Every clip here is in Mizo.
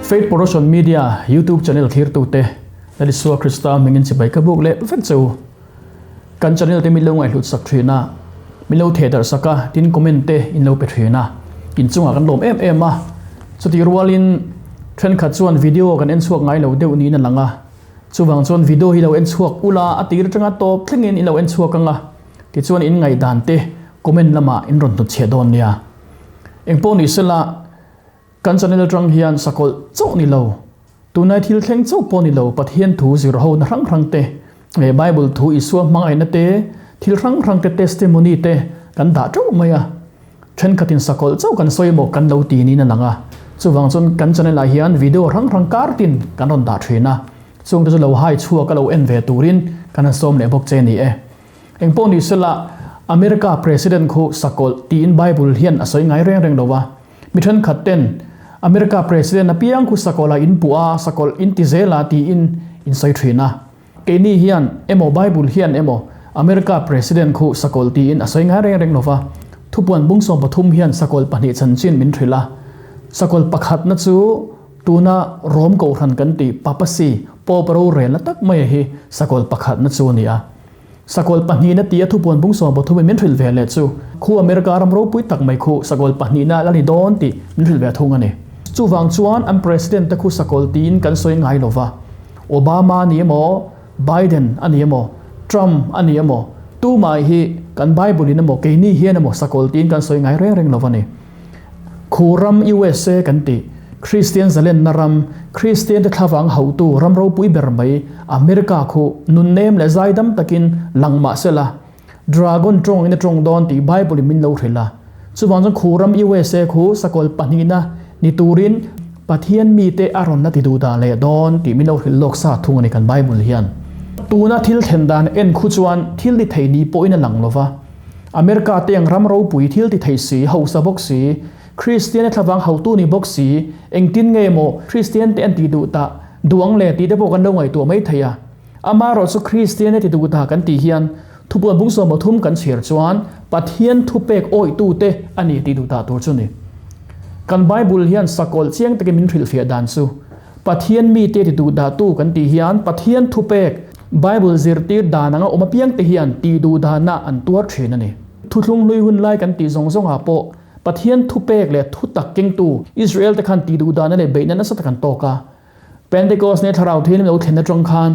Faith Production Media YouTube channel thirtute Lal Isua Krista hmingin chibai ka buk leh vek che u. Kan channel te min lo ngaihhlut sak thin a, min lo theh darh sak a, tin comment te in lo pe thin a, in chungah kan lawm em em a. Chutih rualin thenkhat chuan video kan en chhuak ngai lo deuh niin a lang a, chuvang chuan video hi lo en chhuak ula a tir atanga tawp thlengin in lo en chhuak ang a, tichuan in ngaihdan te comment lamah in rawn hnutchhiah dawn nia. Engpawh ni sela kan channel atang hian sakawlh chauh ni lo. Tunlai thil thleng chauh pawh ni lo, Pathian thu zir ho na hrang hrang te, leh Bible thu Isua hmangaihna te, thil hrang hrang te testimony te kan dah teuh mai a. Thenkhatin sakawlh chauh kan sawi emaw kan lo ti niin a lang a. Chuvang chuan kan channel ah hian video hrang hrang kar tin kan rawn dah thin a. Chung te chu lo hai chhuak a lo en ve turin kan han sawm leh bawk che ni e. Engpawh ni sela, America President khu sakawlh tiin Bible hian a sawi ngai reng reng lo a. Mi thenkhat ten America President apiang khu sakawlh ah in puh a, sakawlh in ti zel a tiin in sawi thin a. Keini hian emaw Bible hian emaw America President khu sakawlh tiin a sawi ngai reng reng lo va. Thupuan bung 13 hian sakawlh pahnih chanchin min hrilh a. Sakawlh pakhatna chu tuna Rom Kohhran kan tih Papacy, Pope rorelna tak mai hi sakawlh pakhatna chu a ni a. Sakawlh pahnihna tia thupuan bung 13 in min hrilh ve leh chu khu America ram ropui tak mai khu sakawlh pahnihna la ni dawn tih min hrilh ve thung a ni. Chuvang chuan an President te khu sakawlh tiin kan sawi ngai lo va, Obama a ni emaw, Biden a ni emaw, Trump a ni emaw, tumah hi kan Bible in emaw keini hian emaw sakawlh tiin kan sawi ngai reng reng lo va ni. Khu ram USA kan tih, Kristian zalenna ram, Kristian te thlavang hauhtu ram ropui ber mai America khu nunnem leh zaidam takin lang mah sela, Dragon tawngin a tawng dawn tih Bible in min lo hrilh a. Chuvang chuan khu ram USA khu sakawlh pahnihna ni turin Pathian mite a rawn la ti duh dah leh dawn tih min lo hrilh lawk sa thung a ni kan Bible hian. Tuna thil thlen dan en khu chuan thil ti thei ni pawhin a lang lova. America te ang ram ropui thil ti thei si, hausa bawk si, Kristian a thlavang hautu ni bawk si, engtin nge maw Kristian te an tih duh tah duh ang le tih te pawh kan lo ngaihtuah mai thei a. Amaherawh chu Kristian a ti duh tah kan tih hian thupuan bung 13 kan chhiar chuan Pathian thupek awihtu te a ni tih duh tah tur chu ni. Kan Bible hian sakawlh chiang takin min hrilhfiah dan chu Pathian mite ti duh dahtu kan tih hian Pathian thupek Bible zirtir dan anga awm apiang te hian tih duh dahna an tuar thin a ni. Thuthlung hlui hun lai kan tih zawng zawngah pawh Pathian thupek leh thu tak kengtu Israel te khan tih duh dahna leh beihna nasa tak an tawk a. Pentecost ni thlarau thianghlim lo thlen atang khan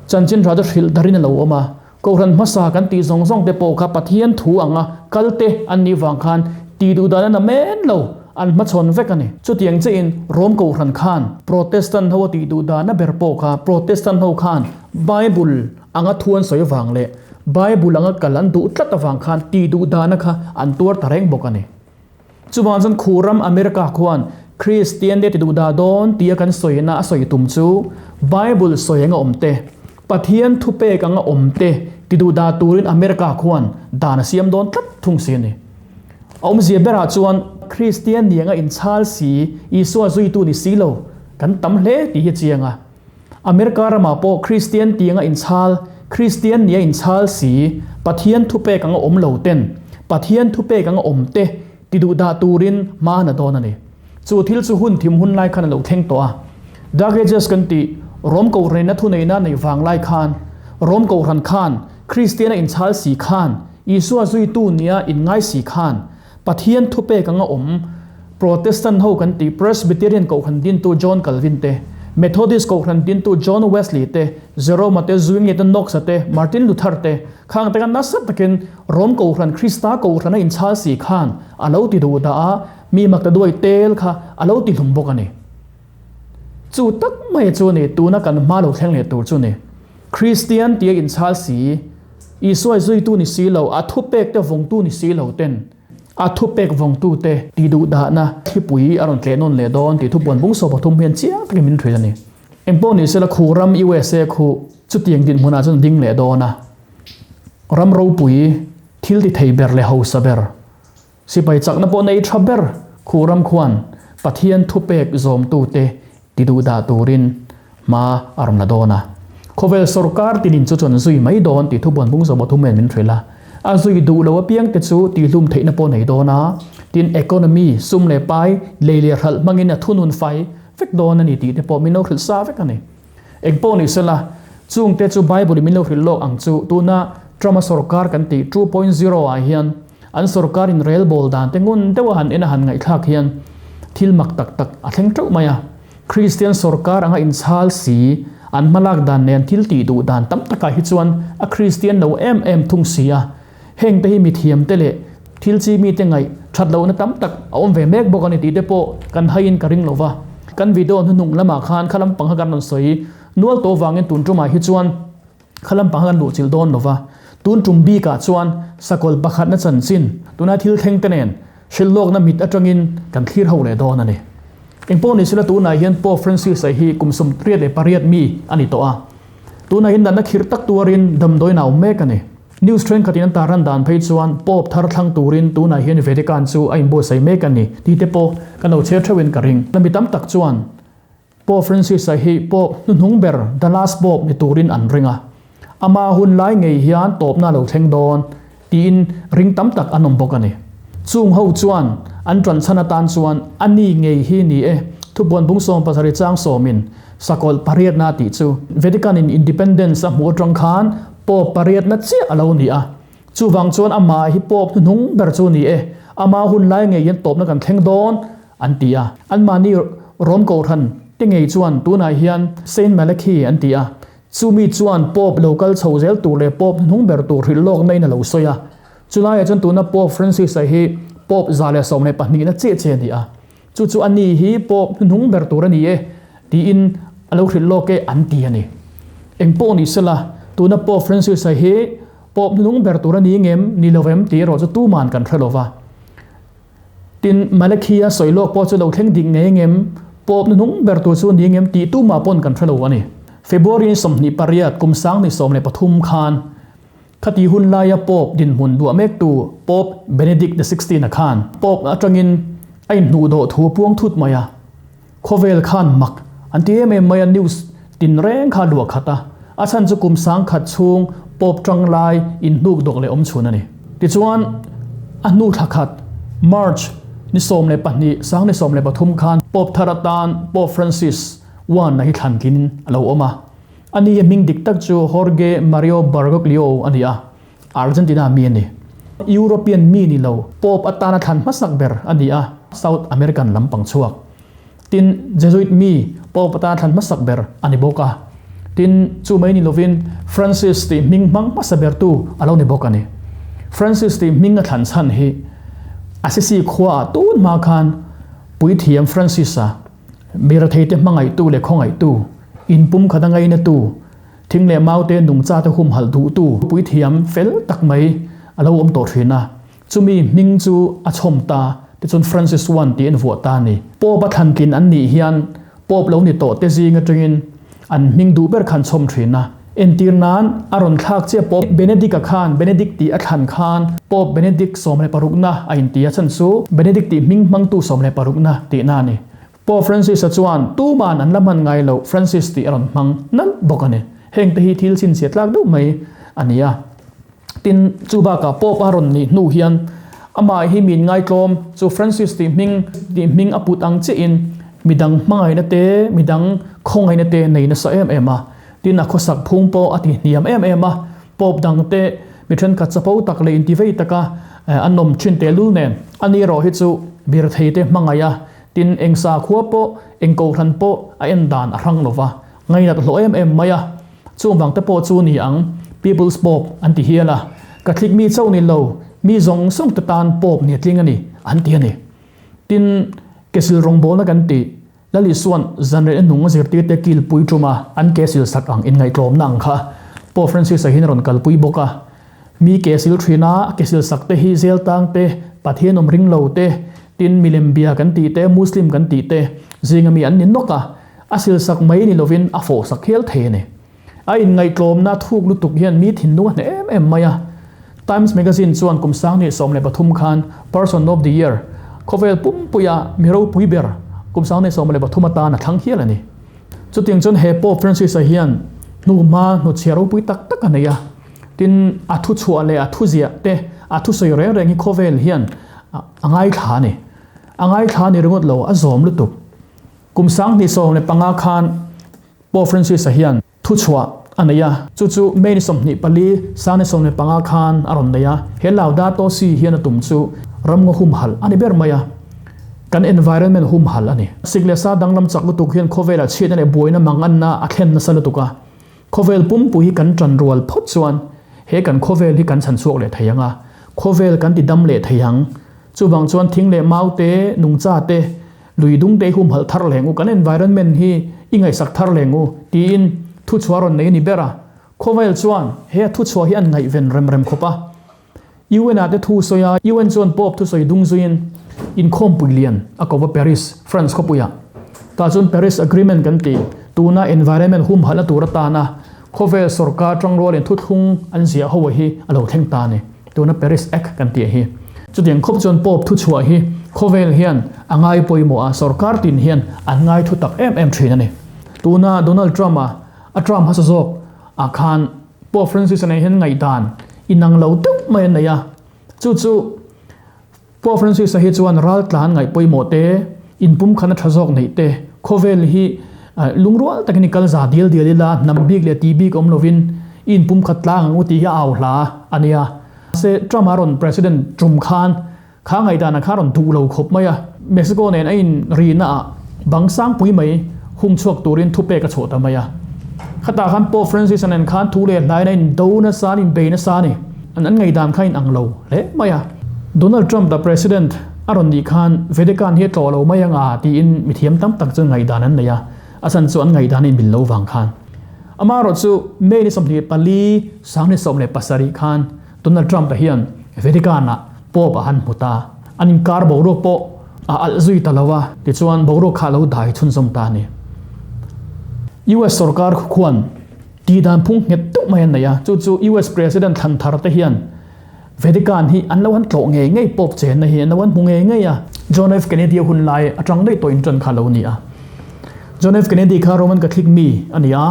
chanchin tha chu hrilh darin a lo awm a. Kohhran hmasa kan tih zawng zawng te pawh kha Pathian thu anga kal te an nih vang khan tih duh dan a na men lo, an hmachhawn vek a ni. Chutiang chiahin Rom Kohhran khan Protestant ho a tih duh dan a ber pawh kha Protestant ho khan Bible anga thu an sawi vang leh Bible anga kal an duh tlat avang khan tih duh dana kha an tuar ta reng bawk a ni. Chuvang chuan khu ram America khuan Kristian te ti duh dah dawn tia kan sawina a sawi tum chu Bible sawi anga awm te, Pathian thupek anga awm te ti duh dah turin America khuan dan a siam dawn tlat thung si a ni. A awmzia berah chuan Kristian ni anga inchhal si, Isua zuitu ni si lo kan tam hle tih hi a chiang a. America ramah pawh Kristian ti anga inchhal, Kristian nia inchhal si, Pathian thupek anga awm lo ten, Pathian thupek anga awm te ti duh dah turin hma na dawn a ni. Chu thil chu hun thim hun lai khan a lo thleng tawh a. Dark Ages kan tih, Rom Kohhranina thuneihna neih vang lai khan, Rom Kohhran khan Kristian a inchhal si khan, Isua zuitu nia inngai si khan, Pathian thupek anga awm Protestant ho kan tih Presbyterian Kohhran dintu John Calvin te, Methodist Kohhran dintu John Wesley te, Jerome-a te, Zwingli te, Knox-a te, Martin Luther te, khang te khan nasa takin Rom Kohhran, Krista Kohhrana inchhal si khan a lo ti duh dah a, mi mak ta duai tel kha a lo ti hlum bawk a ni. Chu tak mai chu a ni, tuna kan hma lo thleng leh tur chu ni. Kristian tia inchhal si, Isua zuitu ni si lo, a thupek te vawngtu ni si lo ten, a thupek vawngtu te ti duh dahna thlipui a rawn tleh nawn leh dawn tih thupuan bung 13 hian chiang takin min hrilh a ni. Engpawh ni sela khu ram USA khu chutiang dinhmunah chuan a ding leh dawn a, ram ropui thil ti thei ber leh hausa ber, sipai chakna pawh nei tha ber khu ram khuan Pathian thupek zawmtute ti duh dah turin hma a rawn la dawn a. Khawvel sawrkar tinin chu chuan zui mai dawn tih thubuan bung 13 hian min hrilh a. A zui duh lo apiangte chu tihlum theihna pawh nei dawn a. Tin, economy, sum leh pai, lei leh hralh hmangin a thunun fai vek dawn a ni tih te pawh min lo hrilh sa vek a ni. Engpawh ni sela, chungte chu Bible-in min lo hrilh lawk ang chu tuna Trump-a sorkar kan tih 2.0 ah hian an sorkar in relbawl dan te ngun deuha han en a han ngaihthlak hian thil mak tak tak a thleng teuh mai a. Kristian sorkar anga inchhal si, an hmalak dan nen thil tih duh dan tam takah hi chuan a Kristian lo em em thung si a. Heng te hi mithiam te leh thil chi mite ngaih that lohna tam tak a awm ve mek bawk a ni tih te pawh kan haiin ka ring lo va. Kan video hnuhnung lamah khan kha lampang kha kan rawn sawi nual tawh vangin tun tumah hi chuan kha lampang kha kan luhchilh dawn lo va. Tun tum bikah chuan sakawlh pakhatna chanchin tuna thil thleng te nen hrilhlawkna mit atangin kan thlir ho leh dawn a ni. Engpawh ni sela tunah hian Pope Francis-a hi kum 88 mi a ni tawh a. Tunah hian natna khirh tak tuarin damdawiin a awm mek a ni. News thenkhatin an tarlan dan phei chuan Pope thar thlang turin tunah hian Vatican chu a inbuatsaih mek a ni tih te pawh kan lo chhiar theuhin ka ring. Mi tam tak chuan Pope Francis-a hi Pope hnuhnung ber, the last Pope, ni turin an ring a. Ama hun lai ngei hian tawpna a lo thleng dawn tiin ring tam tak an awm bawk a ni. Chung ho chuan an ṭan chhan atan chuan a ni ngei hi ni e, thupuan bung 17 chang sawmin sakawlh pariatna tih chu Vatican-in independence a hmuh aṭang khan Pope pariatna chiah a lo ni a. Chuvang chuan amah hi Pope hnuhnung ber chu ni e, ama hun lai ngei hian tawpna kan thleng dawn an ti a. Anmahni Rom Kohhran te ngei chuan tunah hian Saint Malachy an ti a. Chumi chuan Pope lo kal chho zel tur leh Pope hnuhnung ber tur hrilh lawkna in a lo sawi a. Chulaiah chuan tuna Pope Francis-a hi Pope 112 na chiah chiah a ni a. Chu chu a ni hi Pope hnuhnung ber tur a ni e tiin a lo hrilh lawk e an ti a ni. Eng pawh ni sela, tuna Pope Francis-a hi Pope hnuhnung ber tur a ni ngem ni lo em tih erawh chu tuman kan hre lo va. Tin, Malachi-a sawi lawk pawh chu lo thleng dik ngei ngem, Pope hnuhnung ber tur chu ni ngem tih tumah pawn kan hre lo a ni. February 28 kum 2013 khan Khati hun laia Pope dinhmun duah mektu Pope Benedict the XVI-a khan Pope atangin a inhnuhdawh thu a puang thut mai a. Khawvel khan mak an ti em em mai a, news tinreng kha a luah khat a, a chhan chu kum 1000 chhung Pope tang lai inhnukdawk leh awm chhun a ni. Tichuan, a hnu thla khat, March ni 12, 2013 khan Pope thar atan Pope Francis I-a hi thlan tlin a lo awm a. A ni a hming dik tak chu Jorge Mario Bergoglio a ni a, Argentina mi a ni. European mi ni lo, Pope atana thlan hmasak ber a ni a, South American lampang chhuak. Tin, Jesuit mi Pope atana thlan hmasak ber a ni bawk a. Tin, chu mai ni lovin Francis tih hming hmang hmasa bertu a lo ni bawk a ni. Francis tih hming a thlan chhan hi Assisi khuaah tun hma khan Puithiam Francis-a, Mi retheite hmangaihtu leh khawngaihtu, inpum khat a ngainatu, thing leh maute nungchate humhalh duhtu puithiam fel tak mai a lo awm tawh thin a. Chumi hming chu a chhawm ta, tichuan Francis I tih an vuah ta a ni. Pope a thlantlin an nih hian Pope lo ni tawh te zing atangin an hming duh ber kha an chhawm thin a. Entir nan a rawn thlak chiah Pope Benedict-a khan Benedict tih a thlan khan Pope Benedict 16na a inti a chhan chu Benedict tih hming hmangtu 16na tihna a ni. Pope Francis-a chuan tuman an la hman ngai loh Francis tih a rawn hmang nalh bawk a ni. Heng te hi thil chhinchhiah tlak deuh mai a ni a. Tin, chu bakah Pope a rawn nih hnu hian amah hi min ngaitlawm chu Francis tih hming tih hming a put ang chiahin midang hmangaihna te, midang khawngaihna te nei nasa em em a. Tin, a khawsak phung pawh a ti hniam em em a, Pope dangte mi thenkhat chapo tak leh intivei taka an awm thin tehlul nen, ani erawh hi chu birtheite hmangaih a, tin, eng sakhua pawh, eng kohhran pawh a en dan a hrang lo va, ngainat hlawh em em mai a. Chung vangte pawh chu ni ang, People's Pope an ti hial a, Catholic mi chauh ni lo, mi zawng zawng te tan Pope ni a tling a ni, an ti a ni. Tin, kesil rawngbawlna kan tih, Lal Isua'n zanriah hnung zirtirte kilpui ṭuma an ke sil sak ang inngaihtlawmna ang kha Pope Francis-a hian a rawn kalpui bawk a. Mi ke sil ṭhina ke sil sak te hi zel tang te, Pathian awm ring lo te, tin milem bia kan tih te, Muslim kan tih te zinga mi an ni nawk a, a sil sak mai ni lovin a fawh sak hial thei a ni. A inngaihtlawmna thuk lutuk hian mi thinlung a hneh em em mai a. Times Magazine chuan kum 2013 khan Person of the Year, khawvel pumpuia mi ropui ber kum 2013 atan a thlang hial a ni. Chutiang chuan he Pope Francis-a hian hnuhma hnuchhia ropui tak tak a nei a. Tin, a thuchhuah leh a thuziah te, a thusawi reng reng hi khawvel hian a ngaithla a ni. A ngaithla a ni ringawt lo, a zawm lutuk. Kum 2015 khan Pope Francis-a hian thuchhuah a nei a, chu chu May ni 24, 2015 khan a rawn nei a. He Laudato Si hian a tum chu ramngaw humhalh a ni ber mai a, kan environment humhalh a ni. Sik leh sa danglam chak lutuk hian khawvelah chhiatna leh buaina manganna a thlen nasa lutuk a, Khawvel pumpui hi kan ṭan rual phawt chuan he kan khawvel hi kan chhan chhuak leh thei ang a, khawvel kan ti dam leh thei ang. Chuvang chuan thing leh mau te, nungcha te, lui dung te hi humhalh thar leng u, kan environment hi i ngaihsak thar leng u, tiin thuchhuah rawn nei a ni ber a. Khawvel chuan he a thuchhuah hi an ngaihven rem rem khawp a. UN-ah te thu sawi a, UN chuan Pope thusawi dung zuiin inkhawmpui lian a ko va Paris, France khawpuiah. Tah chuan Paris Agreement kan tih, tuna environment humhalhna tur atana khawvel sorkar tangrualin thuthlung an ziah ho hi a lo thleng ta a ni. Tuna Paris Act kan tih hi. Chutiang khawp chuan Pope thuchhuah hi khawvel hian a ngai pawimawh a, sorkar tin hian an ngai thu tak em em thin a ni. Tuna Donald Trump-a a Trump hmasa zawk ah khan Pope Francis-a nen hian ngaihdan inang lo deuh mai an nei a, chu chu Pope Francis-a hi chuan raltlan ngaih pawimawh te, inpumkhatna tha zawk neih te, khawvel hi lungrual takin i kal za dial dial ila, hnam bik leh ti bik awm lovin i inpumkhat tlang ang u tih hi a au hla a nia. Mahse, Trump-a rawn President tum khan kha ngaihdanah khan rawn duh lo khawp mai a, Mexico nen a inrihna ah bang sangpui mai hung chhuak turin thupek a chhuah ta mai a. Khatah khan Pope Francis-a nen khan thu leh hlaiin a indo nasa, an inbei nasa a ni. An an ngaihdan kha a inang lo hle mai a. Donald Trump the President a rawn nih khan Vatican hi a tlawh lo mai anga tiin mithiam tam tak chuan ngaihdan an nei a, a chhan chu an ngaihdan a inmil lo vang khan. Amaherawhchu May ni 24, 2017 khan Donald Trump-a hian Vatican-ah Pope a han hmu ta. An inkar boruak pawh a alh zui ta lo a, tichuan boruak kha a lo dai chhunzawm ta a ni. US sorkar khuan tihdan phung nghet deuh mai an nei a, chu chu US President thlan thar te hian Vatican hi an lo han tlawh ngei ngei, Pope chenna hi an lo han hmu ngei ngei a. John F. Kennedy a hun lai atang daih tawh intan kha a lo ni a. John F. Kennedy kha Roman Catholic mi a ni a,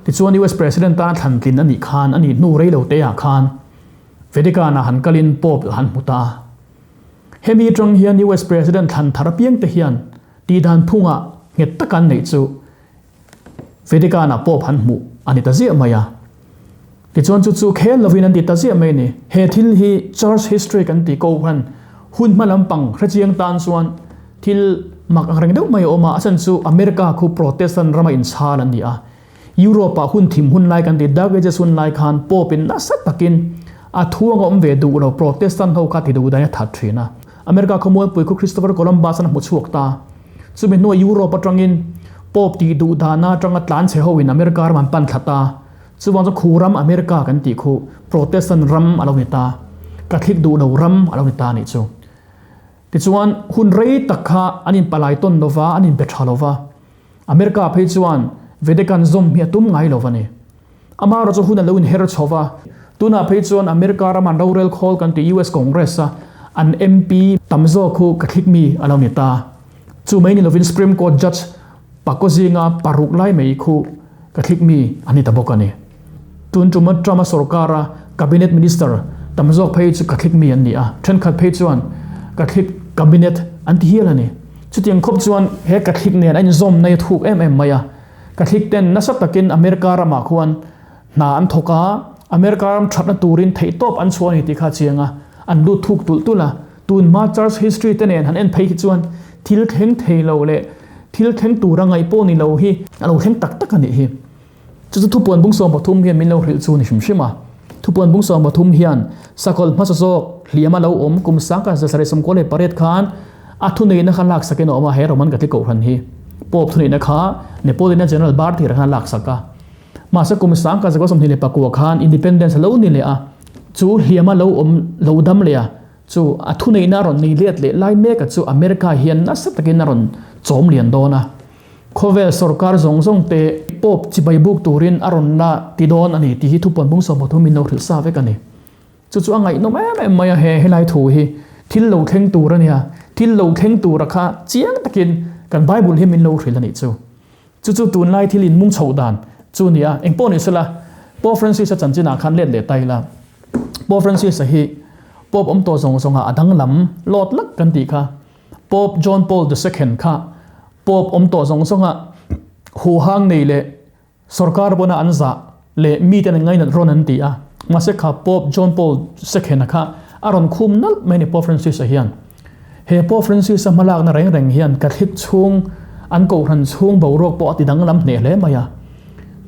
tichuan US President tana thlan tlin a nih khan a nih hnu rei lo te ah khan Vatican ah han kalin Pope han hmu ta a. Hemi atang hian US President thlan thar apiang te hian tihdan phungah nghet taka an neih chu Vatican ah Pope han hmuh a ni ta ziah mai a. Tichuan chu chu khel lovin an ti ta ziah mai a ni. He thil hi Church history kan tih ko khan hun hma lampang hrechiang tan chuan thil mak ang reng deuh mai a awm a, a chhan chu America khu Protestant rama inchhal an ni a. Europe ah hun thim hun lai kan tih Dark Ages hun lai khan Pope in nasa takin a thuang a awm ve duh lo Protestant ho kha ti duh dan a that thin a. America khawmualpui khu Christopher Columbus an a hmu chhuak ta. Chumi hnuah Europe atangin Pope tih duh dahna atanga tlan chhe ho in America ram an pan thla ta. Chuvang chu khu ram America kan tih khu Protestant ram a lo ni ta. Catholic duh lo ram a lo ni ta anih chu. Tichuan hun rei tak kha an inpalai tawn lova, an inbe tha lova. America phei chuan Vatican zawm hi a tum ngai lo va ni. Amaherawhchu hun a lo inher chho va, tunah phei chuan America rama an rorel khawl kan tih US Congress a an MP tam zawk khu Catholic mi a lo ni ta. Chu mai ni lovin Supreme Court Judge pakaw zinga paruk lai mai khu Catholic mi an ni ta bawk a ni. Tun tuma Trump-a sorkara Cabinet Minister tam zawk phei chu Catholic mi an ni a, thenkhat phei chuan Catholic Cabinet an ti hial a ni. Chutiang khawp chuan he Catholic nen a inzawm nai a thuk em em mai a. Catholic ten nasa takin America ramah khuan hna an thawk a, America ram thatna turin theihtawp an chhuah a ni tih kha a chiang a, an lut thuk tulh tulh a. Tun hma Church history te nen han en phei hi chuan thil thleng thei lo leh thil thleng tura ngaih pawh ni lo hi a lo thleng tak tak a nih hi. Chu chu thupuan bung 13 hian min lo hrilh chu ni hrim hrim a. Thupuan bung 13 hian sakawlh hmasa zawk hliam a lo awm kum 1998 khan a thuneihna kha laksakin a awm a, he Roman Catholic Kohhran hi Pope thuneihna kha Napoleon-a General Barthier khan a laksak a. Mahse kum 1929 khan Independence a lo ni leh a, chu hliam a lo awm lo dam leh a, chu a thuneihna a rawn nei let leh lai mek a chu America hian nasa takin a rawn chawm lian dawn a. Khawvel sorkar zawng zawng te Pope chibai buk turin a rawn la ti dawn a ni tih hi thupuan bung 13 in lo hrilh sa vek a ni. Chu chu a ngaihnawm em em mai a, he helai thu hi thil lo thleng tur a nia, thil lo thleng tura kha chiang takin kan Bible hi min lo hrilh a nih chu. Chu chu tunlai thil inmung chhoh dan chu a ni a, engpawh ni sela Pope Francis-a chanchinah khan let leh ta ila, Pope Francis-a hi Pope awm tawh zawng zawnga a danglam lawt lak kan tih kha Pope John Paul the Second kha. Pope awm tawh zawng zawnga huhang nei leh Sorkar pawna an zah leh miten an ngainat rawn an ti a, mahse kha Pope John Paul II-a kha a rawn khum nalh mai a ni Pope Francis-a hian. He Pope Francis-a hmalakna reng reng hian Catholic chhung an kohhran chhung boruak pawh a ti danglam hneh hle mai a.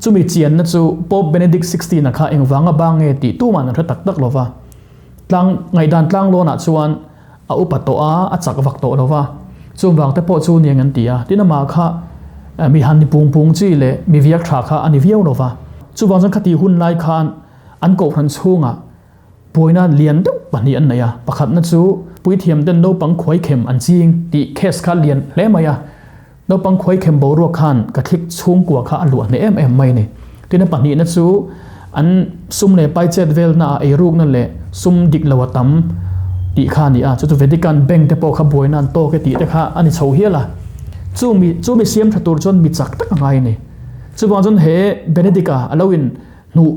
Chumi chianna chu Pope Benedict XVI-a kha engvanga bang nge tih tuman an hre tak tak lo va. Tlang ngaihdan tlanglawnah chuan a upa tawh a, a chak vak tawh lo va, chung vang te pawh chu niang an ti a, tin amah kha mi han ni pung pung chi leh mi viak tha kha a ni viau lo va. Chuvang chuan khati hun lai khan an kohhran chhungah buaina lian deuh pahnih an nei a, pakhatna chu puithiam ten naupang khuaikhem an ching tih case kha lian hle mai a, naupang khuaikhem boruak khan Catholic chhungkua kha a luah hneh em em mai a ni. Tin a pahnihna chu an sum leh pai chet velna ah eirukna leh sum dik lo a tam tih kha a ni a, chu chu Vatican Bank te pawh kha buaina an tawk e tih te kha a ni chho hial a. Chu mi chu mi siam tha tur chuan mi chak tak a ngai a ni. Chuvang chuan he Benedict-a a lo in hnuh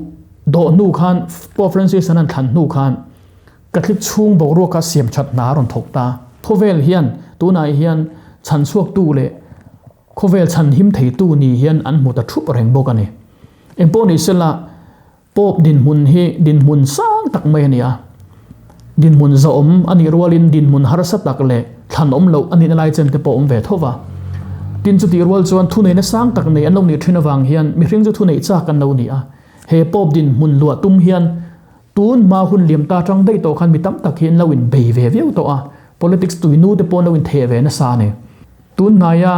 dawh hnu khan Pope Francis-an an thlan hnu khan Catholic chhung boruaka siam that hna a rawn thawk ta. Khawvel hian tunah hian chhan chhuaktu leh Khawvel chhan him theitu ni hian an hmu ta thup reng bawk a ni. Engpawh ni sela, Pope dinhmun hi dinhmun sang tak mai a ni a. Dinhmun zawhawm a nih rualin dinhmun harsa tak leh thlanawm loh a nihna lai chen te pawh a awm ve tho va. Tin, chutih rual chuan thuneihna sang tak nei an lo nih thin avang hian mihring chu thuneih chak an lo ni a. He Pope dinhmun luah tum hian tun hma hun liam ta tang daih tawh khan mi tam tak hi an lo inbei ve viau tawh a, politics tuinu te pawh an lo intheh ve nasa a ni. Tun hnaia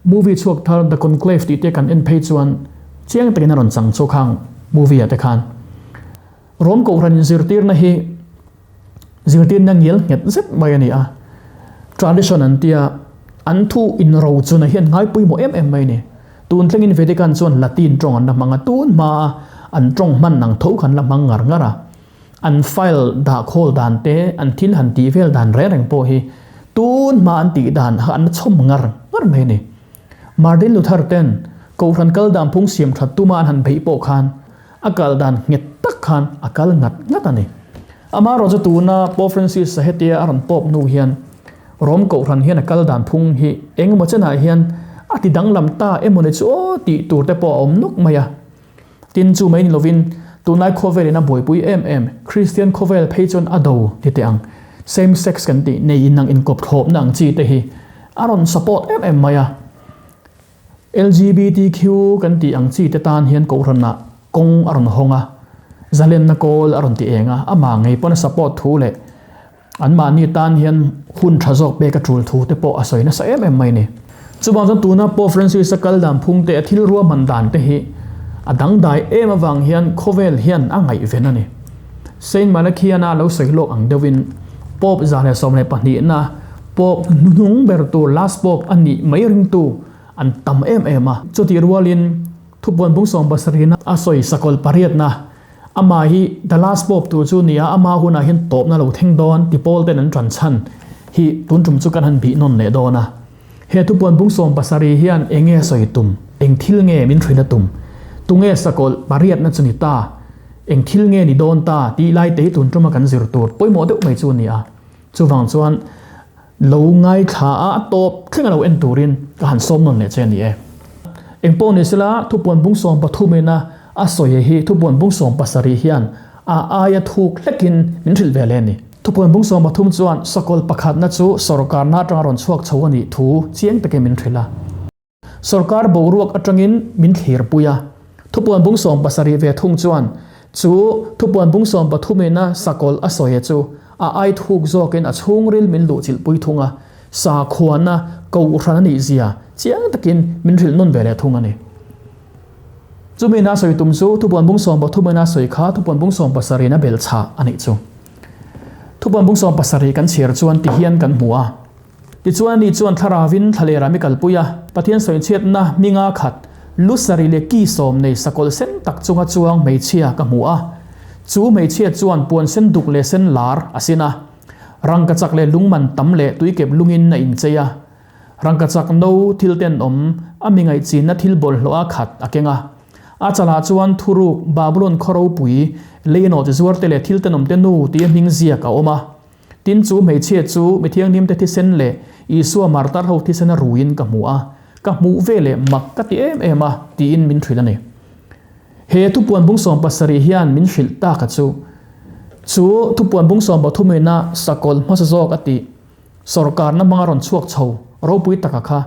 movie chhuak thar The Conclave tih te kan en phei chuan chiang takin a rawn chang chhuak hang movie ah te khan. Rom Kohhran inzirtirna hi zirtirna ngial nghet zet mai a ni a. Tradition an tia an thu inrochuna hian ngai pawimawh em em mai a ni. Tun thlengin Vatican chuan Latin tawng an la hmang a, tun hmaa an tawng hman ang tho kha an la hmang ngar ngar a. An file dah khawl dan te, an thil han tih vel dan reng reng pawh hi tun hma an tih dan kha an la chhawm ngar ngar mai a ni. Martin Luther ten Kohhran kal dan phung siam that tuma an han beih pawh khan a kal dan nghet tak khan a kal ngat ngat a ni. Amaherawh chu tuna Pope Francis-a hetia a rawn pawp hnu hian Rom Kohhran hian a kal dan phung hi engemaw chenah hian a ti danglam ta emaw ni chu aw tih tur te pawh a awm nuk mai a. Tin, chu mai ni lovin, tunlai khawvelin a buaipui em em, Kristian khawvel phei chuan a do ti teh ang, same sex kan tih nei inang inkawp thlawpna ang chi te hi a rawn support em em mai a. LGBTQ kan tih ang chi te tan hian kohhranah kawng a rawn hawng a, zalenna kawl a rawn ti eng a, amah ngei pawn a support thu leh anmahni tan hian hun tha zawk pek a tul thu te pawh a sawi nasa em em mai a ni. Chuvang chuan tuna Pope Francis-a kal dan phung te, a thil ruahman dan te hi a dangdai em avang hian khawvel hian a ngaihven a ni. Saint Malachi-ana lo sawi lawk ang deuhin Pope 112-na Pope hnuhnung ber tur, last Pope, a nih mai ringtu an tam em em a. Chutih rualin thupuan bung 70-na a sawi sakawlh pariatna Amah hi the last pope tur chu nia, ama hunah hian tawpna lo thleng dawn ti pawl ten an tan chhan hi tun tum chu kan han bih nawn leh dawn a. He thupuan bung 70 hian eng nge sawi tum, eng thil nge min hrilh a tum, tunge sakawlh pariatna chu ni ta, eng thil nge ni dawn ta tih lai te hi tun tuma kan zir tur pawimawh deuh mai chu a ni a. Chuvang chuan lo ngaithla a, a tawp thleng a lo en turin ka han sawm nawn leh che a ni e. Engpawh ni sela, thupuan bung 30 ina a sawi hi thupuan bung 70 hian a aia thuk hlekin min hrilh ve leh a ni. Thupuan bung 30 chuan sakawlh pakhatna chu sawrkarna atanga rawn chhuak chho a nih thu chiang takin min hrilh a. Sawrkar boruak atangin min thlirpui a, thupuan bung 70 ve thung chuan chu thupuan bung 30 ina sakawlh a sawi chu a ai thuk zawkin a chhungril min luhchilhpui thung a, sakhuana kohhran a nih zia chiang takin min hrilh nawn ve leh thung a ni. Chumi ina sawi tum chu thupuan bung 30 ina sawi kha thupuan bung 70 in a belchhah a nih chu. Thupuan bung 70 kan chhiar chuan tihian kan hmu a. Tichuan ani chuan thlarauin thlalera mi kalpui a, Pathian sawichhiatna hminga khat, lu sarih leh ki sawm nei sakawlh sen tak chunga chuang hmeichhia ka hmu a. Chu hmeichhia chuan puan sen duk leh sen lar a sin a. Rangkachak leh lungman tam leh tuikep lungin a inchei a. Rangkachak no thil tenawm a mi ngaihchinna thil bawlhhlawh a khat a keng a. A chalah chuan thuruk Babulon khaw ropui, leinawt zuarte leh thil tenawmte nu tia hming ziak a awm a. Tin, chu hmeichhia chu mi thianghlimte thisen leh Isua martar ho thisena ruiin ka hmu a. Ka hmuh ve leh mak ka ti em em a, tiin min hrilh a ni. He thupuan bung 70 hian min hrilh tak a chu. Chu thupuan bung 33 ina sakawlh hmasa zawk a tih sawrkarna hmanga rawn chhuak chho ropui taka kha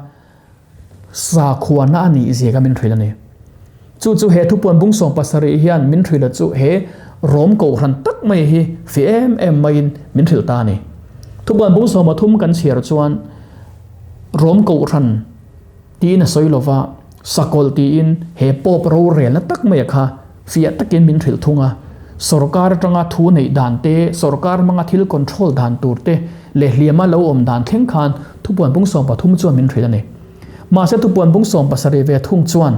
sakhuana a nih zia kha min hrilh a ni. Chu chu he thupuan bung 70 hian min hrilh a chu he Rom kohhran tak mai hi fih em em maiin min hrilh ta a ni. Thupuan bung 30 kan chhiar chuan Rom kohhran tiin a sawi lova, sakawlh tiin he Pope rorelna tak maia kha fiah takin min hrilh thung a. Sorkar atanga thu neih dan te, sorkar hmanga thil control dan tur te leh hliama lo awm dan thleng khan thupuan bung 13 chuan min hrilh a ni. Mahse thupuan bung 70 ve thung chuan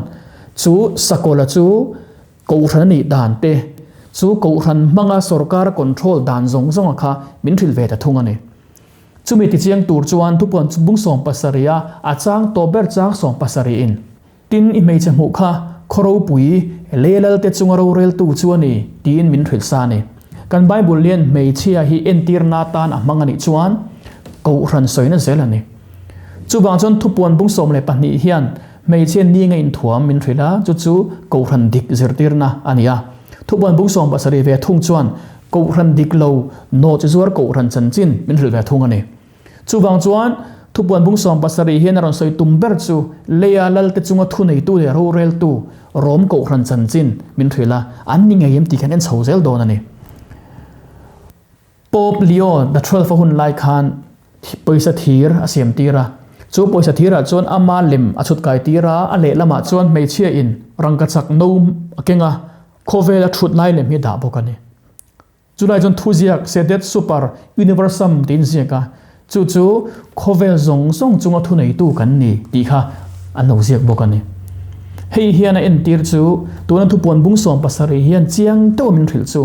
chu sakawlha chu kohhran a nih dan te, chu kohhran hmanga sorkar a control dan zawng zawnga kha min hrilh ve ta thung a ni. Chumi tichiang tur chuan thupuan bung 70 a a chang tawp ber chang 70 in, Tin, i hmeichhe hmuh kha khaw ropui lei lalte chunga roreltu chu a ni, tiin min hrilh sa a ni. Kan Bible lian hmeichhia hi entirna atan a hmang a nih chuan Kohhran sawina zel a ni. Chuvang chuan thupuan bung 12 hian hmeichhia ni nge inthuam min hrilh a, chu chu Kohhran dik zirtirna a ni a. Thupuan bung 70 ve thung chuan Kohhran dik lo nawh chi zuar Kohhran chanchin min hrilh ve thung a ni. Chuvang chuan thupuan bung 70 hian a rawn sawi tum ber chu leia lalte chunga thuneitu leh roreltu Rom Kohhran chanchin min hrilh a, an ni ngei em tih khan en chho zel dawn a ni. Pope Leo the Twelfth a hun lai khan pawisa thir a siam tir a, chu pawisa thirah chuan ama lem a chhut kai tir a, a lehlamah chuan hmeichhia in rangkachak no a keng a, Khawvela thut lai lem hi dah bawk a ni. Chulai chuan thuziak Sedet Super Universum tiin ziak a, chu chu khawvel zawng zawng chunga thuneitu kan ni tih kha an lo ziak bawk a ni. Hei hian a entir chu tuna thupuan bung 70 hian chiang deuh min hrilh chu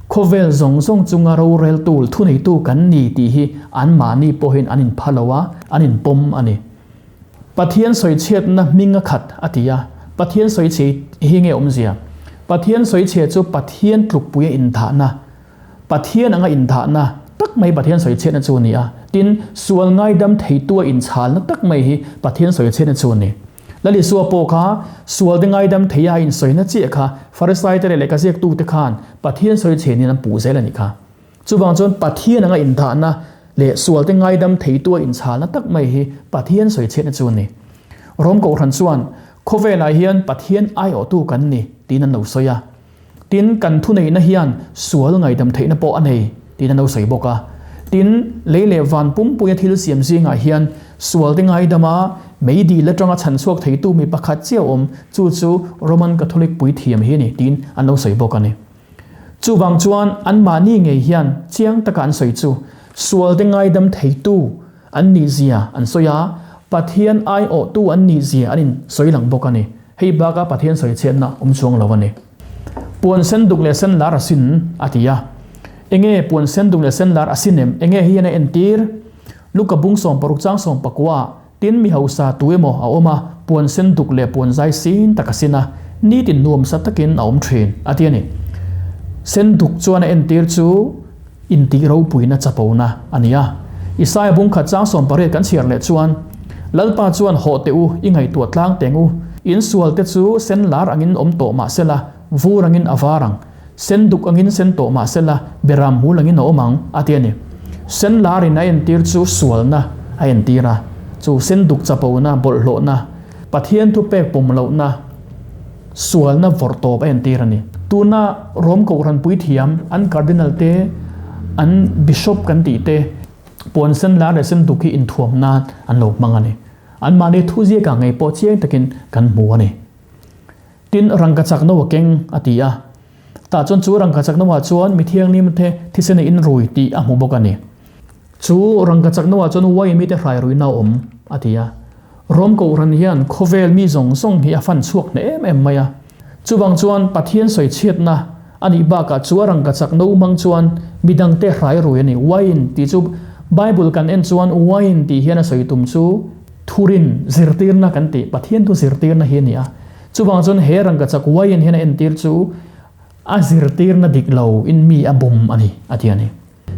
khawvel zawng zawng chunga roreltu thuneitu kan ni tih hi anmahni pawhin an inpha lo a, an inpawm a ni. Pathian sawichhiatna hming a khat, a ti a. Pathian sawichhe hi nge awmzia? Pathian sawichhe chu Pathian tlukpuia indahna, Pathian anga indahna tak mai Pathian sawichhiatna chu a ni a. Tin, sual ngaidam theitua inchhalna tak mai hi Pathian sawichhiatna chu a ni. Lal Isua pawh kha sualte ngaidam theia a insawina chiah kha Farisaite leh lehkha ziaktute khan Pathian sawichhe niin an puh zel a nih kha. Chuvang chuan Pathian anga indahna leh sualte ngaidam theitua inchhalna tak mai hi Pathian sawichhiatna chu a ni. Rom Kohhran chuan, Khawvelah hian Pathian aiawhtu kan ni, tiin an lo sawi a. Tin, kan thuneihna hian sual ngaidam theihna pawh a nei, tiin an lo sawi bawk a. Tin, lei leh van pumpuia thil siam zingah hian sualte ngaidama meidil atanga chhanchhuak theitu mi pakhat chiah awm, chu chu Roman Catholic puithiam hi a ni, tiin an lo sawi bawk a ni. Chuvang chuan anmahni ngei hian chiang taka an sawi chu sualte ngaidam theitu an nihzia an sawi a, Pathian aiawhtu an nihzia an insawi lang bawk a ni. Hei baka Pathian sawi chhiatna awm chuang lo a ni. Puan sen duk leh sen lar a sin, a ti a. Enge puan sen duk leh sen lar a sin em? Enge hi hian a entir? Luka bung 60 chang 19 ah Tin, mi hausa tu emaw a awm a, puan sen duk leh puan zai sin tak a sin a, nitin nuamsa takin a awm thin, a ti a ni. Sen duk chuan a entir chu intih ropuina chapona a ni a. Isaia bung khat chang 18 kan chhiar leh chuan, Lalpa chuan hawh teh u, i ngaihtuah tlang teng u, in sualte chu sen lar angin awm tawh mah sela, vur angin a var ang, sen duk angin sen tawh mah sela, beram hmul angin a awm ang, a ti a ni. Sen larin a entir chu sualna a entir a, chu sen duk chapona, bawlhhlawhna, Pathian thupek pawm lohna, sualna vawrh tawp a entir a ni. Tuna Rom Kohhran puithiam, an Cardinal te, an Bishop kan tih te, puan sen lar leh sen duk hi inthuam nan an lo hmang a ni. Anmahni thuziakah ngei pawh chiang takin kan hmu a ni. Tin, rangkachak no a keng, a ti a. Tah chuan chu rangkachak noah chuan mi thianghlimte thisen a inrui tih a hmu bawk a ni. Chu rangkachak noah chuan uai mite hrai ruihna a awm, a ti a. Rom Kohhran hian khawvel mi zawng zawng hi a fan chhuak hneh em em mai a. Chuvang chuan Pathian sawichhiatna a nih bakah chu a rangkachak no hmang chuan midangte hrai rui a ni. Wine tih chu Bible kan en chuan wine tih hian a sawi tum chu thurin zirtirna kan tih, Pathian thu zirtirna hi a ni a. Chuvang chuan he rangkachak wine hian a entir chu a zirtirna dik lo in mi a bum a ni, a ti a ni.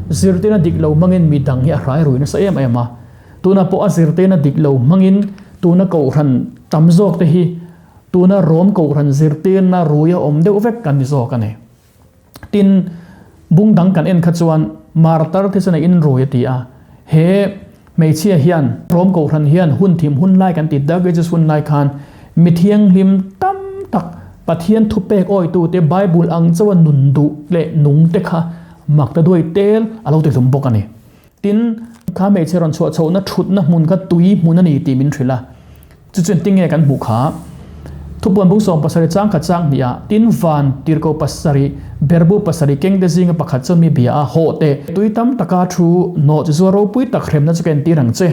Zirtirna dik lo hmangin mi dang hi a hrai rui nasa em em a. Tunah pawh a zirtirna dik lo hmangin Tuna kohhran tam zawk te hi tuna Rom kohhran zirtirna ruia awm deuh vek kan ni zawk a ni. Tin, bung dang kan en kha chuan martar te chuan a inrui a ti a. He hmeichhia hian Rom kohhran hian hun thim hun lai kan ti Dark Ages hun lai khan mi thianghlim tam tak Pathian thupek awitute Bible ang chauha nun duh leh nung te kha mak ta duai tel a lo ti hlum bawk a ni. Tin, kha hmeichhe rawn chhuah chhohna thutna hmun kha tui hmun a ni tih min hrilh a. Chu chuan tinge kan hmuh kha? Thupuan bung 70 chang khat chang hnih ah, tin van tirko pasarih, berbu pasarih kengte zinga pakhat chuan mi bia a, Hawh teh, tui tam taka thu hnawh chu zuar ropui tak hremna chu ka entir ang che.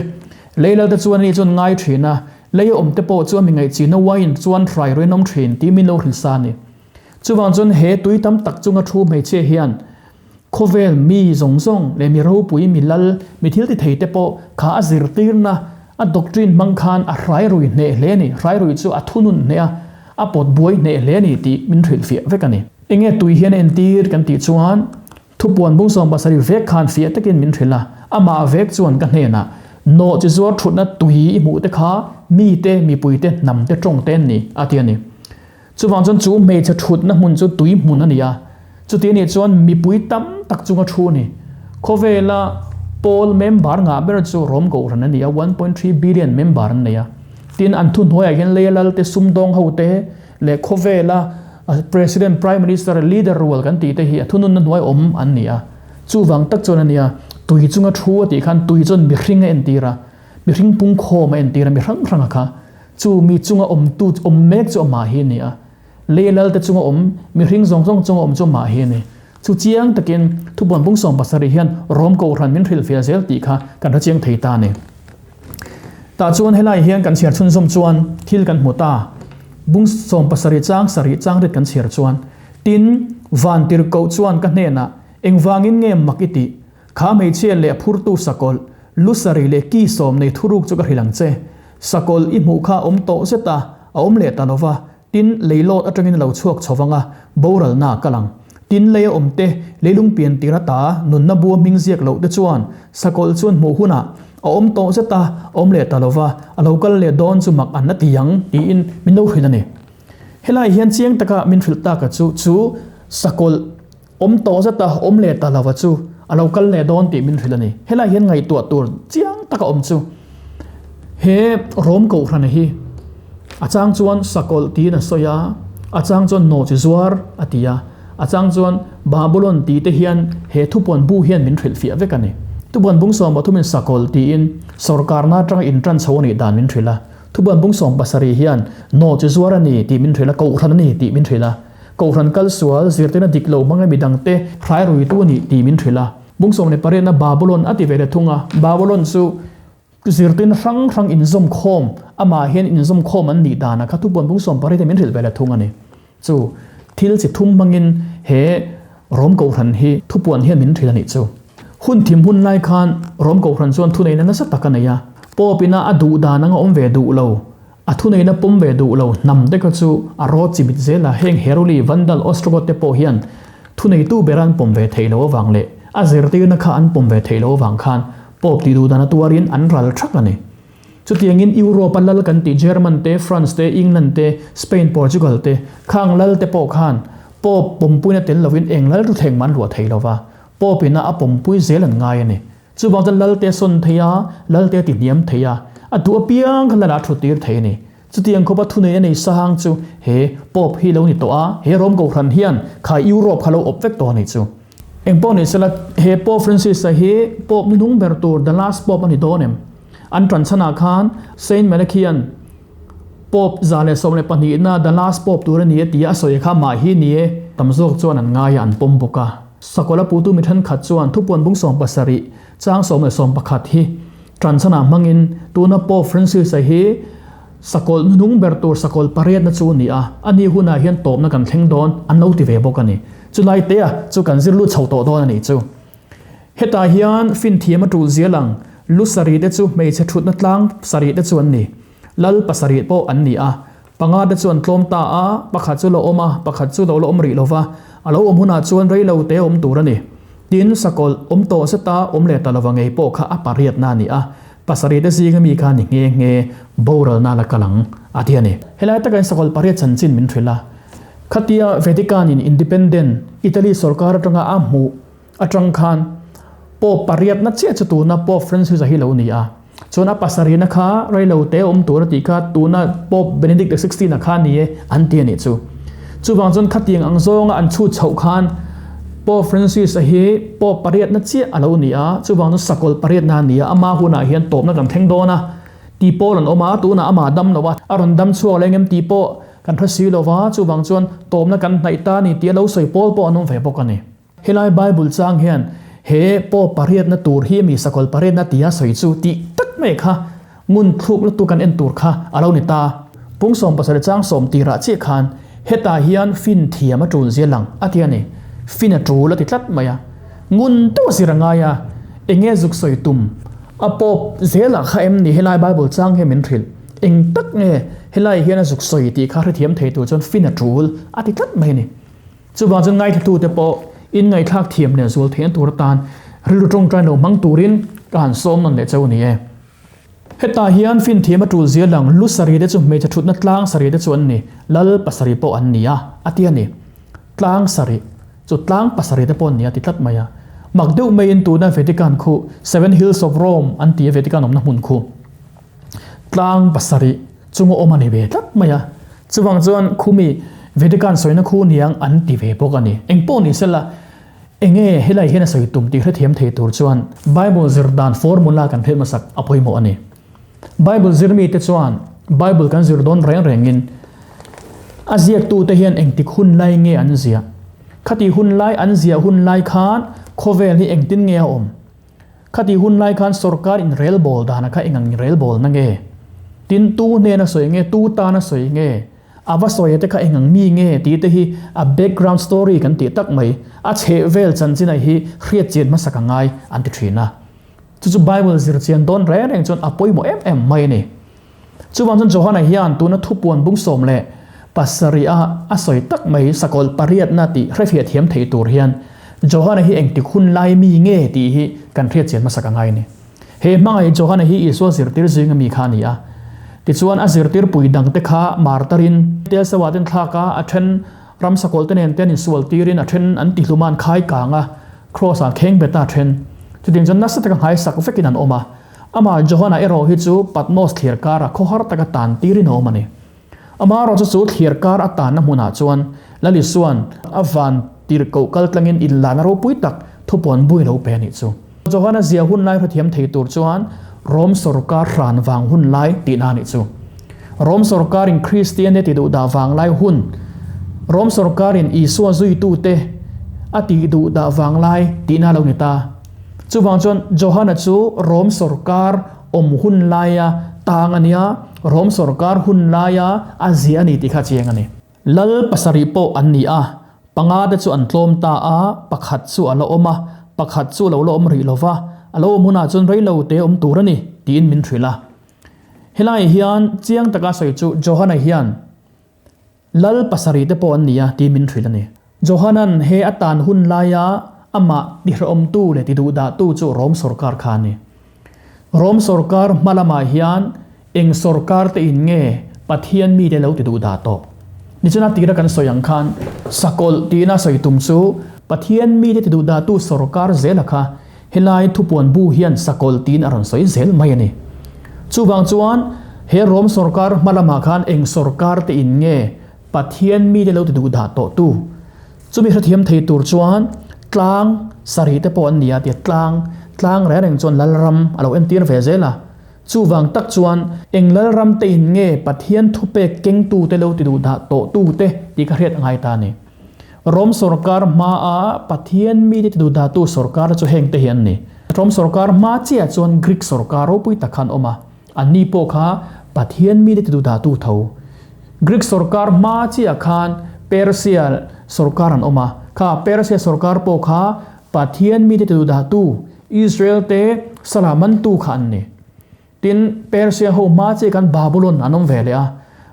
Leilalte chuan ani chuan ngai thin a, lei a awmte pawh chu a mi ngaihchihna uaiin chuan hrai ruin awm thin tih min lo hrilh sa a ni. Chuvang chuan he tui tam tak chunga thu hmeichhia hian Khawvel mi zawng zawng leh mi ropui, mi lal, mi thil ti thei te pawh kha a zirtirna, a doctrine hmang khan a hrai rui hneh hle a ni. Hrai rui chu a thunun hneh a, a pawt buai hneh hle a ni tih min hrilhfiah vek a ni. Enge tui hian a entir kan tih chuan thupuan bung 70 vek khan fiah takin min hrilh a, amah vek chuan ka hnenah nawh chi zuar thutna tui i hmuh te kha mite, mipuite, hnamte tawng te an ni a ti a ni. Chuvang chuan chu hmeichhe thutna hmun chu tui hmun a ni a, chuti anih chuan mipui tam tak chunga thu a ni. Khawvela pawl member ngah ber chu Rom Kohhran a ni a, 1.3 billion member an nei a. Tin, an thuhnuaiah hian leia lalte, sumdawng hote leh khawvela President, Prime Minister, leader rual kan tih te hi a thununna hnuai awm an ni a. Chuvang tak chuan a nia, tui chunga thu a tih khan tui chuan mihring a entir a, mihring pungkhawm a entir a, mi hrang hranga kha. Chu mi chunga awmtu awm mek chu amah hi a ni a, lei lalte chunga awm mihring zawng zawng chunga awm chu amah hi a ni. Chu chiang takin thupuan bung 70 hian Rom Kohhran min hrilhfiah zel tih kha kan hre chiang thei ta a ni. Tah chuan helai hian kan chhiar chhunzawm chuan thil kan hmu ta. Bung 70 chang sarih chang rit kan chhiar chuan, Tin, van tirhkoh chuan ka hnenah, Engvangin nge mak i tih? Kha hmeichhia leh a phurtu sakawlh, lu sarih leh ki sawm nei thuruk chu ka hrilh ang che. Sakawlh i hmuh kha a awm tawh zet a, a awm leh ta lo va, tin, leilawt atangin a lo chhuak chho vang a, boralna a kal ang. Tin, lei a awm te, leilung pian tir ata nunna bua hming ziak loh te chuan sakawlh chuan hmuh hunah a awm tawh zet a, a awm leh ta lo va, a lo kal leh dawn chu mak an la ti ang, tiin min lo hrilh a ni. Helai hian chiang taka min hrilh taka chu chu sakawlh Awm tawh zet a, awm leh ta lova chu a lo kal leh dawn tih min hrilh a ni. Helai hian ngaihtuah tur chiang taka awm chu he Rom Kohhrana hi a chang chuan sakawlh tiin a sawi a, a chang chuan nawhchi zuar a ti a, a chang chuan Babulon tih te hian he thupuan bu hian min hrilhfiah vek a ni. Thupuan bung 30 in sakawlh tiin sawrkarna atanga intan chho a nih dan min hrilh a, thupuan bung 70 hian nawhchi zuar a ni tih min hrilh a, kohhran a ni tih min hrilh a. Kohhran kal sual zirtirna dik lo hmanga midangte hrai ruitu a nih tih min hrilh a. Bung 18 na Babulon a ti ve leh thung a. Babulon chu zirtirna hrang hrang inzawm khawm, amah hian inzawm khawm an nih danah kha thupuan bung 18 te min hrilh ve leh thung a ni. Chu thil chi thum hmangin he Rom Kohhran hi thupuan hian min hrilh a nih chu. Hun thim hun lai khan Rom Kohhran chuan thuneihna nasa tak a nei a. Pope ina a duh dan anga awm ve duh lo. A thuneihna pawm ve duh lo hnam te kha chu a rawt chimit zel a, heng Heruli, Vandal, Ostrogoth te pawh hian thuneitu bera an pawm ve theih loh avang leh a zirtirna kha an pawm ve theih loh avang khan Pope tih duh dan a tuarin an ral thak a ni. Chutiangin Europe-a lal kan tih German te, France te, England te, Spain, Portugal te, khang lal te pawh khan Pope pawmpuina tel lovin eng lal ruthleng mah an ruah thei lova, Pope ina a pawmpui zel an ngai a ni. Chuvang chuan Lalte a sawn thei a, Lalte a tihniam thei a, a duh apiang kha Lal ah thu tir thei a ni. Chutiang khawpa thunei a nei sang chu he Pope hi lo ni tawh a, he Rome Kohhran hian kha Europe kha lo awp vek tawh a ni chu. Engpawh ni sela, he Pope Francis-a hi Pope hnuhnung ber tur, the last Pope a ni dawn em? An tan chhanah khan Saint Malachi-a'n Pope 112na the last Pope tur a ni a ti a, a sawi kha mah hi ni e. Tam zawk chuan an ngai a, an pawm bawk a. Sakawlh a putu mi thenkhat chuan thupuan bung 70 chang 11 hi tanchhanah hmangin tuna Pope Francis-a hi sakawlh hnuhnung ber tur sakawlh pariatna chu a ni a, a ni hunah hian tawpna kan thleng dawn an lo ti ve bawk a ni. Chulai tea chu kan zir lut chho tawh dawn a nih chu. Hetah hian finthiam a tul zial ang, lu sarih te chu hmeichhe thutna tlang sarih te chu an ni. Lal pasarih pawh an ni a, Panga te chu an tlawm ta a, pakhat chu lo awm a, pakhat chu lo la awm rih lo va, a lo awm hunah chuan rei lo te awm tur a ni. Tin, sakawlh awm tawh zeta awm leh ta lova ngei pawh kha a pariatna a ni a. Pasarih te zinga mi kha ni nghe nghe boralna la kal ang, a ti a ni. Helai taka in sakawlh pariat chanchin min hrilh a. Khatia Vatican in independent Italy sorkar atanga a hmuh atang khan Pope pariatna chiah chu tuna Pope Francis a hi lo ni a. Chuan a pasarihna kha reilo te awm tur a tih kha tuna Pope Benedict the XVI a kha ni e an ti a nih chu. Chuvang chuan khatiang ang zawnga an chhut chhoh khan Pope Francis a hi Pope pariatna chiah a lo ni a, chuvang chuan sakawlh pariatna a ni a, ama hunah hian tawpna kan thleng dawn a tih pawl an awm a, tunah amah dam lo a, a rawn dam chhuak leng em tih pawh kan hre si lo va, chuvang chuan tawpna kan hnaih ta a ni tih a lo sawi pawl pawh an awm ve bawk a ni. Helai Bible chang hian he Pope pariatna tur hi mi sakawlh pariatna tia sawi chu tih tak mai kha ngun thluk lutuk kan en tur kha a lo ni ta. Pung 17 chang sawm tirah chiah khan hetah hian fin thiam a tul zia lang a ti a ni. Fin a tul a ti tlat mai a. Ngun deuh a zir a ngai a, enge zuk sawi tum a Pope zelah kha em ni helai Bible chang hian min hrilh. Eng tak nge helai hian a zuk sawi tih kha hrethiam thei tur chuan fin a tul a ti tlat mai a ni. Chuvang chuan ngaithlatute pawh in ngaihthlak thiam leh zual theihna tur atan rilru tawngtai lo hmang turin ka han sawm nawn leh cheu a ni e. Hetah hian finthiam a tul zia lang lu sarih te chu hmeichhe thutna tlang sarih te chu an ni, lal pasarih pawh an ni a, a ti a ni. Tlang sarih chu tlang pasarih te pawh an ni a ti tlat mai a. Mak deuh maiin tuna Vatican khu Seven Hills of Rome an ti a Vatican awmna hmun khu tlang pasarih chunga awm a ni ve tlat mai a. Chuvang chuan khumi Vatican sawina khu niang an ti ve bawk a ni. Eng pawh ni sela, enge helai hian a sawi tum tih hrethiam thei tur chuan Bible zir dan formula kan hriat hmasak a pawimawh a ni. Bible zir mite chuan Bible kan zir dawn reng rengin a ziaktute hian engtik hun lai nge an ziah? Khati hun lai an ziah hun lai khan khawvel hi engtin nge a awm? Khati hun lai khan sorkar in relbawl dana kha eng ang relbawl na nge? Tin tu hnena sawi nge, tu tana sawi nge, a va sawi te kha eng ang mi nge tih te hi a background story kan tih tak mai, a chheh vel chanchin a hi hriat chian hmasak a ngai an ti thin a. Chu chu Bible zir chian dawn reng reng chuan a pawimawh em em mai a ni. Chuvang chuan Johana hian tuna thupuan bung 17 a a sawi tak mai sakawlh pariatna tih hrefiah thiam thei tur hian Johana hi engtik hun lai mi nge tih hi kan hriat chian hmasak a ngai a ni. He hmangaih Johana hi Isua zirtir zinga mi kha a ni a. Tichuan a zirtir pui dangte kha martarin tel sawa ten thlak a, a then ram sakawlh te nen te an insual tirin a then an tihlum a an khai kang a, kraws ah an kheng bet a a then. Chutiang chuan nasa taka nghaisak vekin an awm a. Amah Johana erawh hi chu Patmos thlir kara khawhar taka tan tirin a awm a ni. Amaherawh chu chu thlir kar a tanna hmunah chuan Lal Isua'n a van tirhkoh kal tlangin inlahna ropui tak thupuan bui lo pe a nih chu. Johana zia hun lai hrethiam thei tur chuan Rom sawrkar hran vang hun lai tihna a nih chu. Rom sawrkarin Kristiante ti duhdah vang lai hun, Rom sawrkarin Isua zuitute a tih duhdah vang lai tihna a lo ni ta. Chuvang chuan Johana chu Rom sawrkar awm hun laia tang a nia, Rom sawrkar hun laia a ziah a ni tih kha a chiang a ni. Lal pasarih pawh an ni a, panga te chu an tlawm ta a, pakhat chu a la awm a, pakhat chu a lo la awm rih lo va, a lo awm hunah chuan reilo te awm tur a ni, tiin min hrilh a. Helaiah hian chiang taka sawi chu Johana hian Lal pasarih te pawh an ni a, tiin min hrilh a ni. Johanan he a tan hun laia amah tihrehawmtu leh tiduhdahtu chu Rom sawrkar kha a ni. Rom sawrkar hma lamah hian eng sawrkar te in nge Pathian mite lo tiduhdah tawh? Nichina tira kan sawi ang khan sakawlh tiin a sawi tum chu Pathian mite tiduhdahtu sawrkar zela kha Helai thupuan bu hian sakawlh tiin a rawn sawi zel mai a ni. Chuvang chuan he Rom sawrkar hma lamah khan eng sawrkar te in nge Pathian mite lo ti duh dah tawh tu? Chumi hrethiam thei tur chuan tlang sarih te pawh an ni a tia tlang tlang reng reng chuan Lalram a lo entir ve zel a. Chuvang tak chuan eng Lalram te in nge Pathian thupek kengtu te lo ti duh dah tawh tu te tih ka hriat a ngai ta a ni. Rom sawrkar hmaa Pathian mite tiduhdahtu sawrkar chu hengte hi an ni. Rom sawrkar hma chiah chuan Greek sawrkar ropui tak kha an awm a, anni pawh kha Pathian mite tiduhdahtu tho. Greek sawrkar hma chiah khan Persia sawrkar an awm a, kha Persia sawrkar pawh kha Pathian mite tiduhdahtu Israel te sala mantu kha an ni. Tin, Persia ho hma chiah khan Babulon an awm ve leh a.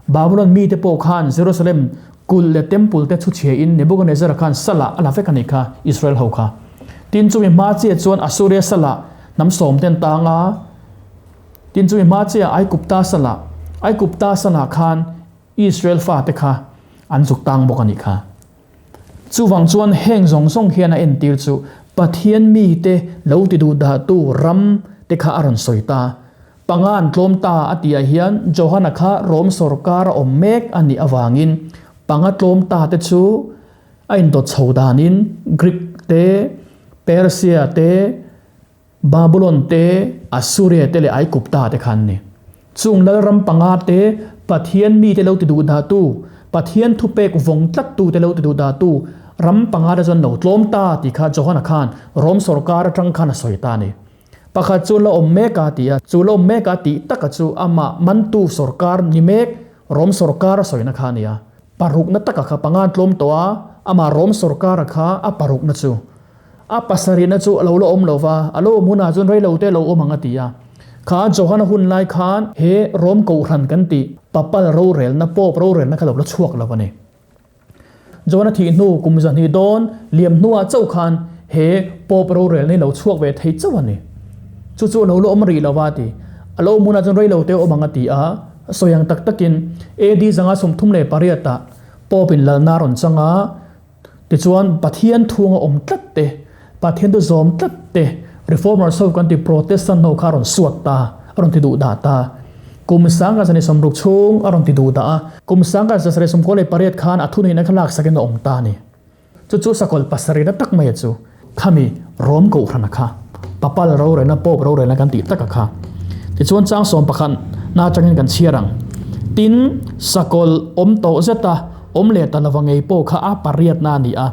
Babulon mite pawh khan Jerusalem kulh leh temple te chhuchhia in Nebuchadnezzar khan salah a la vek a nih kha, Israel ho kha. Tin, chumi hma chiah chuan Assuria salah hnam sawm te an tang a. Tin chumi hma chiah Aigupta salah, Aigupta salah khan Israel fate kha an zuk tang bawk a nih kha. Chuvang chuan heng zawng zawng hian a entir chu Pathian mite lo ti duh dahtu ram te kha a rawn sawi ta. Panga an tlawm ta a tihah hian Johana kha Rom sawrkar a awm mek a nih avangin panga tlawm ta te chu a indawt chho danin Greek te, Persia te, Babulon te, Assuria te leh Aigupta te kha an ni. Chung lalram panga te, Pathian mite lo ti duh dahtu, Pathian thupek vawng tlattute lo ti duh dahtu ram panga te chuan lo tlawm ta tih kha Johana khan Rom sawrkar atang khan a sawi ta a ni. Pakhat chu la awm mek a ti a, chu la awm mek a tih taka chu amah mantu sawrkar ni mek Rom sawrkar a sawina kha a ni a. Parukna taka kha panga an tlawm tawh a, amah Rom sawrkara kha a parukna chu. A pasarihna chu a lo la awm lo va, a lo awm hunah chuan rei lo te lo awm ang a ti a. Kha Johana hun lai khan he Rom Kohhran kan tih Papal rorelna, Pope rorelna kha lo la chhuak lo a ni. Johana thih hnu kum zahnih dawn liam hnuah chauh khan he Pope rorelna hi lo chhuak ve thei chauh a ni. Chu chu a lo la awm rih lo va a ti. A lo awm hunah chuan rei lo te awm ang a ti a. Sawi ang tak takin AD 138 ah Pope in lalna a rawn chang a. Tichuan, Pathian thunga awm tlat te, Pathian thu zawm tlat te, Reformers ho kan ti Protestant ho kha a rawn suat ta, a rawn ti duh dah ta. Kum sangkhat zani sawmruk chhung a rawn ti duh dah a, kum sangkhat zasarih sawmkua leh pariat khan a thuneihna kha laksakin a awm ta a ni. Chu chu sakawlh pasarihna tak mai a chu. Khami Rom Kohhrana kha, Papal rorelna, Pope rorelna kan tih taka kha. Tichuan chang sawm pakhat na atangin kan chhiar ang. Tin, sakawlh awm tawh zeta awm leh ta lova ngei pawh kha a pariatna a ni a,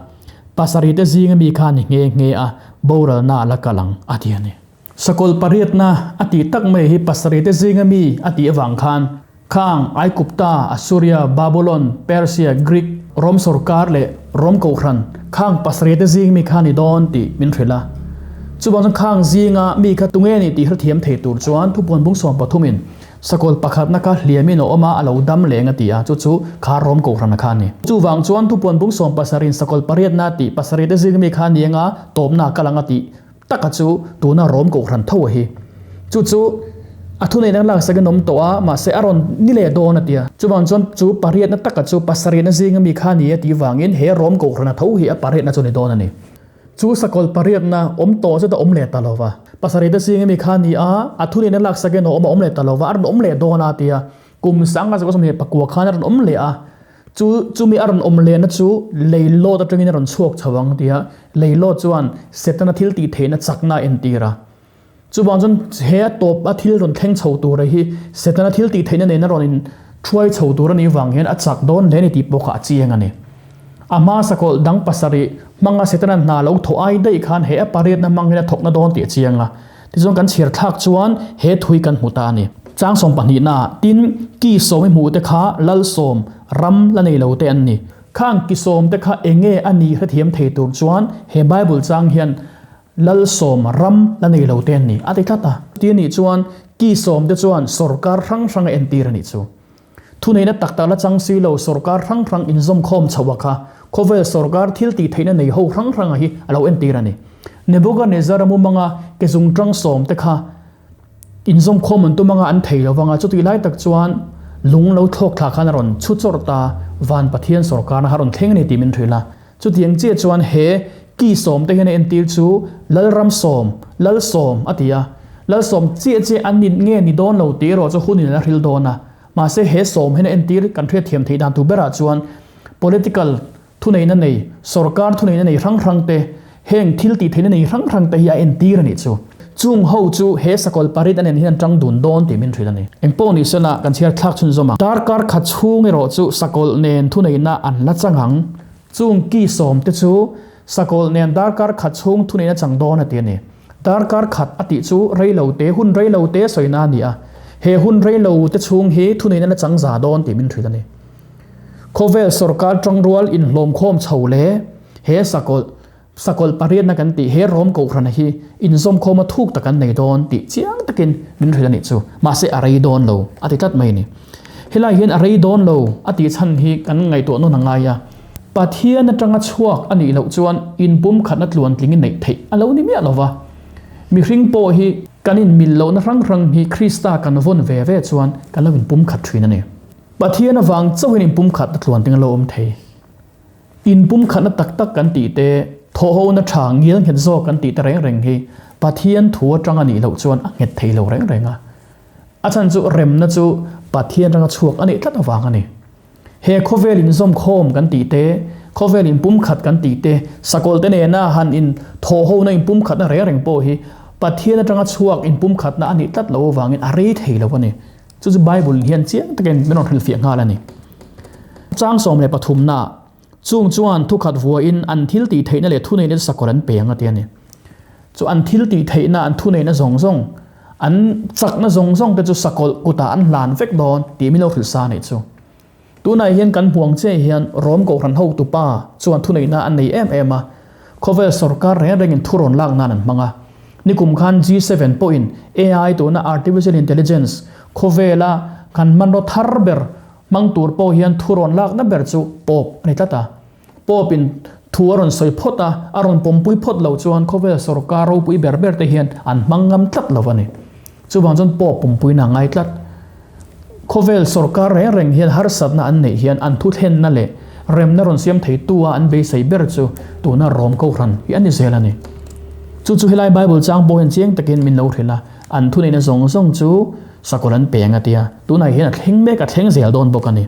pasarih te zinga mi kha a ni nghe nghe a, boralna a la kal ang a ti a ni. Sakawlh pariatna a tih tak mai hi pasarih te zinga mi a tih avang khan Khang, Aigupta, Assuria, Babulon, Persia, Greek, Rom sawrkar leh Rom kohhran, khang pasarih te zing mi kha ni dawn tih min hrilh a. Chuvang chuan khang zinga mi kha tunge ni tih hrethiam thei tur chuan thupuan bung sawm pathumin sakawl pakhatna kha hliamin a awm a, a lo dam leng a ti a, chu chu kha Rom kohhrana kha a ni. Chuvang chuan thupuan bung sawm pasarih sakawl pariatna tih pasarih te zing mi kha ni anga tawpna kal ang a tih Taka chu tuna Rom Kohhran tho a hi. Chu chu a thuneihna laksakin awm tawh a, mahse a rawn ni leh dawn a tia. Chuvang chuan chu pariatna taka chu pasarihna zinga mi kha ni a tih vangin he Rom Kohhrana tho hi a pariatna chu ni dawn a ni. Chu sakawl pariatna awm tawh zet a awm leh ta lo va. Pasarihna zinga mi kha ni a, a thuneihna laksakin a awm a awm leh ta lo va, a rawn awm leh dawn a tia. Kum sanga 1919 khan a rawn awm leh a. Chu chumi a rawn awm lehna chu leilawt atangin a rawn chhuak chho ang tia leilawt chuan Setana thil tih theihna chakna a entir a. Chuvang chuan he a tawp a thil rawn thleng chho tura hi Setana thil tih theihna nena rawn in thuai chho tur a nih vang hian a chak dawn hle a ni tih pawh kha a chiang a ni. A hma sakawlh dang pasarih hmanga Setana hna lo thawh ai daih khan he a pariatna hmang hian a thawkna dawn tih a chiang a. Tichuan kan chhiar thlak chuan he thui kan hmu ta a ni. Chang sawm pahnihna tin ki sawm i hmuh te kha lal sawm ram la nei lo te an ni. Khang ki sawm te kha enge a nih hrethiam thei tur chuan he Bible chang hian lal sawm ram la nei lo te an ni a ti tlat a. Ti a nih chuan ki sawm te chuan sawrkar hrang hrang a entir a nih chu. Thuneihna tak tak la chang si lo sawrkar hrang hrang inzawmkhawm chhoh a kha khawvel sawrkar thil tih theihna nei ho hrang hranga hi a lo entir a ni. Nebuchadnezzar a mumanga ke zung tang sawm te kha inzawmkhawm an tum anga an thei lo vanga chutih lai tak chuan lung lo thlawk thla khan a rawn chhu chawrh ta van Pathian sawrkarna kha a rawn thleng a ni tih min hrilh a. Chutiang chiah chuan he ki sawm te hian a entir chu Lalram sawm, Lal sawm a ti a. Lal sawm chiah chiah an ni nge ni dawn lo tih erawh chu hunin a hril dawn a. Mahse he sawm hian a entir kan hriatthiam theih dan tur berah chuan political thuneihna nei, sorkar thuneihna nei hrang hrang te, heng thil tih theihna nei hrang hrang te hi a entir a nih chu. Chung ho chu he sakawl parit a nen hian an tang dun dawn tih min hrilh a ni. Engpawh ni sela kan chhiar thlak chhunzawm ang. Darkar khat chhung erawh chu sakawlh nen thuneihna an la chang ang. Chung ki sawm te chu sakawlh nen darkar khat chhung thuneihna chang dawn a ti a ni. Darkar khat a tih chu rei lo te, hun rei lo te sawina a ni a. He hun rei lo te chhung hi thuneihna la chang za dawn tih min hrilh a ni. Khawvel sawrkar tangrual inhlawmkhawm chho leh he sakawlh, sakawlh pariatna kan tih he Rom Kohhrana hi inzawmkhawma thuk tak an nei dawn tih chiang takin min hrilh a nih chu. Mahse a rei dawn lo a ti tlat mai a ni. Helai hian a rei dawn lo a tih chhan hi kan ngaihtuah nawn a ngai a. Pathian atanga chhuak a nih loh chuan inpumkhatna tluantlingin neih theih a lo ni miah lo va. Mihring pawh hi. Kan inmil lohna hrang hrang hi Krista kan vawn ve ve chuan kan lo inpumkhat thin a ni. Pathian avang chauhin inpumkhatna tluan ting a lo awm thei. Inpumkhatna tak tak kan tih te, thawhhona tha ngial nghet zawk kan tih te reng reng hi Pathian thu atang a nih loh chuan a nghet thei lo reng reng a. A chhan chu remna chu Pathian atanga chhuak a nih tlat avang a ni. He khawvel inzawmkhawm kan tih te, khawvel inpumkhat kan tih te, sakawlh te nena han in thawhhona inpumkhatna reng reng pawh hi Pathian atanga chhuak inpumkhatna a nih tlat loh avangin a rei thei lo a ni. Chu chu Bible hian chiang takin min rawn hrilhfiah nghal a ni. Chang 13 naah, Chung chuan thukhat vuahin an thil tih theihna leh thuneihna chu sakawlh an pe ang a ti a ni. Chu an thil tih theihna, an thuneihna zawng zawng, an chakna zawng zawng te chu sakawlh kutah an hlan vek dawn tih min lo hrilh sa a nih chu. Tunah hian kan hmuang chiah hian Rom Kohhran hotupa chuan thuneihna an nei em em a, khawvel sorkar reng rengin thurawn lak nan an hmang a. Nikum khan G7 pawhin AI tuna Artificial Intelligence khawvela kan hmanraw thar ber Hmang tur pawh hian thu rawn lakna ber chu Pope a ni tlat a. Pope in thu a rawn sawi phawt a, a rawn pawmpui phawt loh chuan khawvel sorkar ropui ber ber te hian an hmang ngam tlat lo a ni. Chuvang chuan Pope pawmpuina a ngai tlat. Khawvel sorkar reng reng hian harsatna an neih hian an thuthlenna leh remna rawn siam theitu a an beisei ber chu tuna Rom Kohhran hi a ni zel a ni. Chu chu helai Bible chang pawh hian chiang takin min lo hrilh a, an thuneihna zawng zawng chu Sakawlh an peng a tia, tunah hian a thleng mek a thleng zel dawn bawk a ni.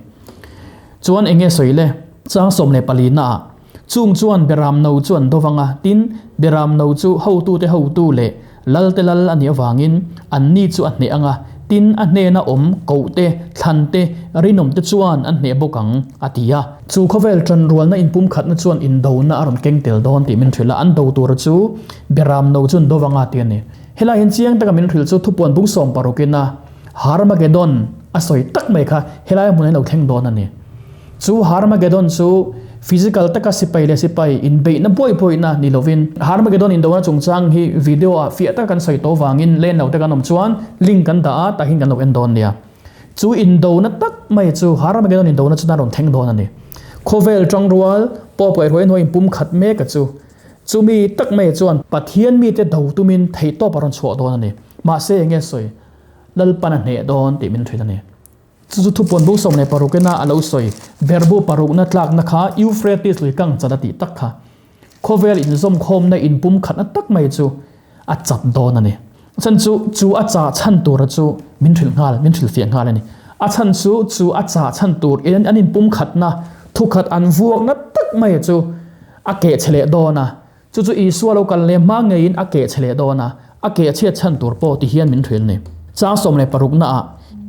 Chuan eng nge sawi le? Chang 14 naah, Chung chuan Beram no chu an do vang a, tin, Beram no chu hotute hotu leh Lalte lal a nih avangin an ni chu a hneh ang a, tin, a hnena awm kohte, thlante, rinawmte chuan an hneh bawk ang, a ti a. Chu khawvel ṭanrualna inpumkhatna chuan indona a rawn keng tel dawn tih min hrilh a, an do tura chu Beram no chu an do vang a ti a ni. Helai hian chiang taka min hrilh chu thupuan bung 60 ina Harmagedon a sawi tak mai kha helai hmunah hian lo thleng dawn a ni. Chu Harmagedon chu physical taka sipai leh sipai inbeihna buai buaina ni lovin Harmagedon indona chungchang hi video ah fiah taka kan sawi tawh vangin len lo te kan awm chuan link kan dah a tahin kan lo en dawn nia. Chu indona tak mai chu Harmagedon indona chu a rawn thleng dawn a ni. Khawvel tangrual pawh kaihhruai hnuai inpumkhat mek a chu. Chumi tak mai chuan Pathian mite do tumin theihtawp a rawn chhuah dawn a ni. Mahse enge sawi? Lalpan a hneh dawn tih min hrilh a ni. Chu chu thupuan bung 16 ina a lo sawi, Berbu parukna tlakna kha Euphrates lui kang chat a tih tak kha. Khawvel inzawmkhawmna inpumkhatna tak mai chu a chat dawn a ni. A chhan chu, chu a chah chhan tura chu min hrilh nghal, min hrilhfiah nghal a ni. A chhan chu, chu a chah chhan tur in an inpumkhatna thukhat an vuakna tak mai chu a keh chhe leh dawn a. Chu chu Isua lo kal leh hma ngeiin a keh chhe leh dawn a, a keh chhiat chhan tur pawh ti hian min hrilh a ni. Chang 16 naah,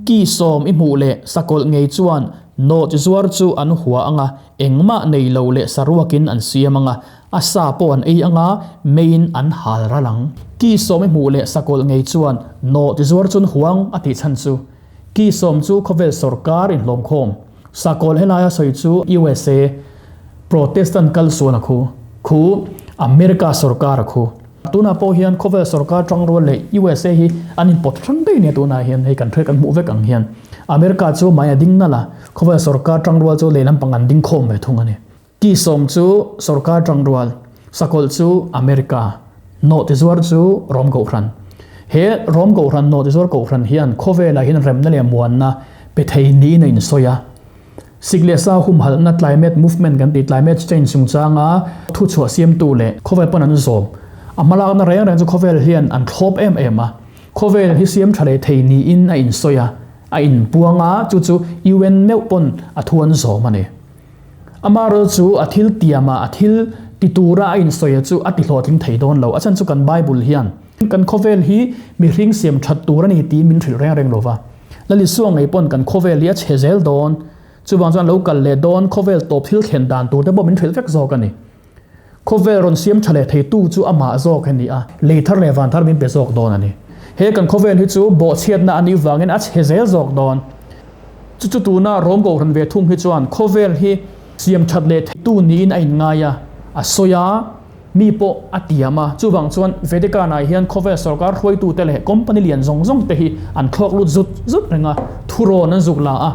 Ki sawm i hmuh leh sakawlh ngei chuan nawh zuar chu an hua ang a, engmah nei lo leh saruakin an siam ang a, A sa pawh an ei anga meiin an hal ral ang. Ki sawm i hmuh leh sakawlh ngei chuan nawh ti zuar chun huang a tih chhan chu. Ki sawm chu khawvel sawrkar inhlawmkhawm. Sakawlh helaia sawi chu USA Protestant kal sual a khu. Khu America sawrkar a khu. Tunah pawh hian khawvel sawrkar tangrual leh USA hi an inpawt hrang daih nia tunah hian hei kan hriat kan hmuh vek ang hian. America chu mahni a ding nalh a, khawvel sawrkar tangrual chu lehlam pang an ding khawm ve thung a ni. Ki sawm chu sorkar tangrual, sakawlh chu America, nawh tizuar chu Rom Kohhran. He Rom Kohhran nawh tizuar Kohhran hian khawvelah hian remna leh muanna pe thei niin a insawi a. Sik leh sa humhalhna climate movement kan tih climate change chungchanga thuchhuah siamtu leh khawvel pawn an zawm. A hmalakna reng reng chu khawvel hian an thlawp em em a. Khawvel hi siam tha leh thei niin a insawi a, a inpuang a, chu chu UN meuh pawn a thu an zawm a ni. Amaherawh chu a thil tiama a thil ti tura a insawi chu a ti hlawhtling thei dawn lo. A chhan chu kan Bible hian kan khawvel hi mihring siam that tur a ni tiin min hrilh reng reng lo va. Lal Isua ngei pawn kan khawvel hi a chhe zel dawn. Chuvang chuan lo kal leh dawn khawvel tawp thil thlen dan tur te pawh min hrilh vek zawk a ni. Khawvel rawn siam tha leh theitu chu amah zawk a ni a, lei thar leh van thar min pe zawk dawn a ni. He kan khawvel hi chu bawhchhiatna a nih vangin a chhe zel zawk dawn. Chu chu tuna Rom Kohhran ve thung hi chuan khawvel hi siam that leh theitu niin a inngai a, a sawi a, mi pawh a tiam a. Chuvang chuan Vatican-ah hian khawvel sorkar hruaitute leh company lian zawng zawng te hi an thlawk lut zut zut reng a, thurawn an zuk la a,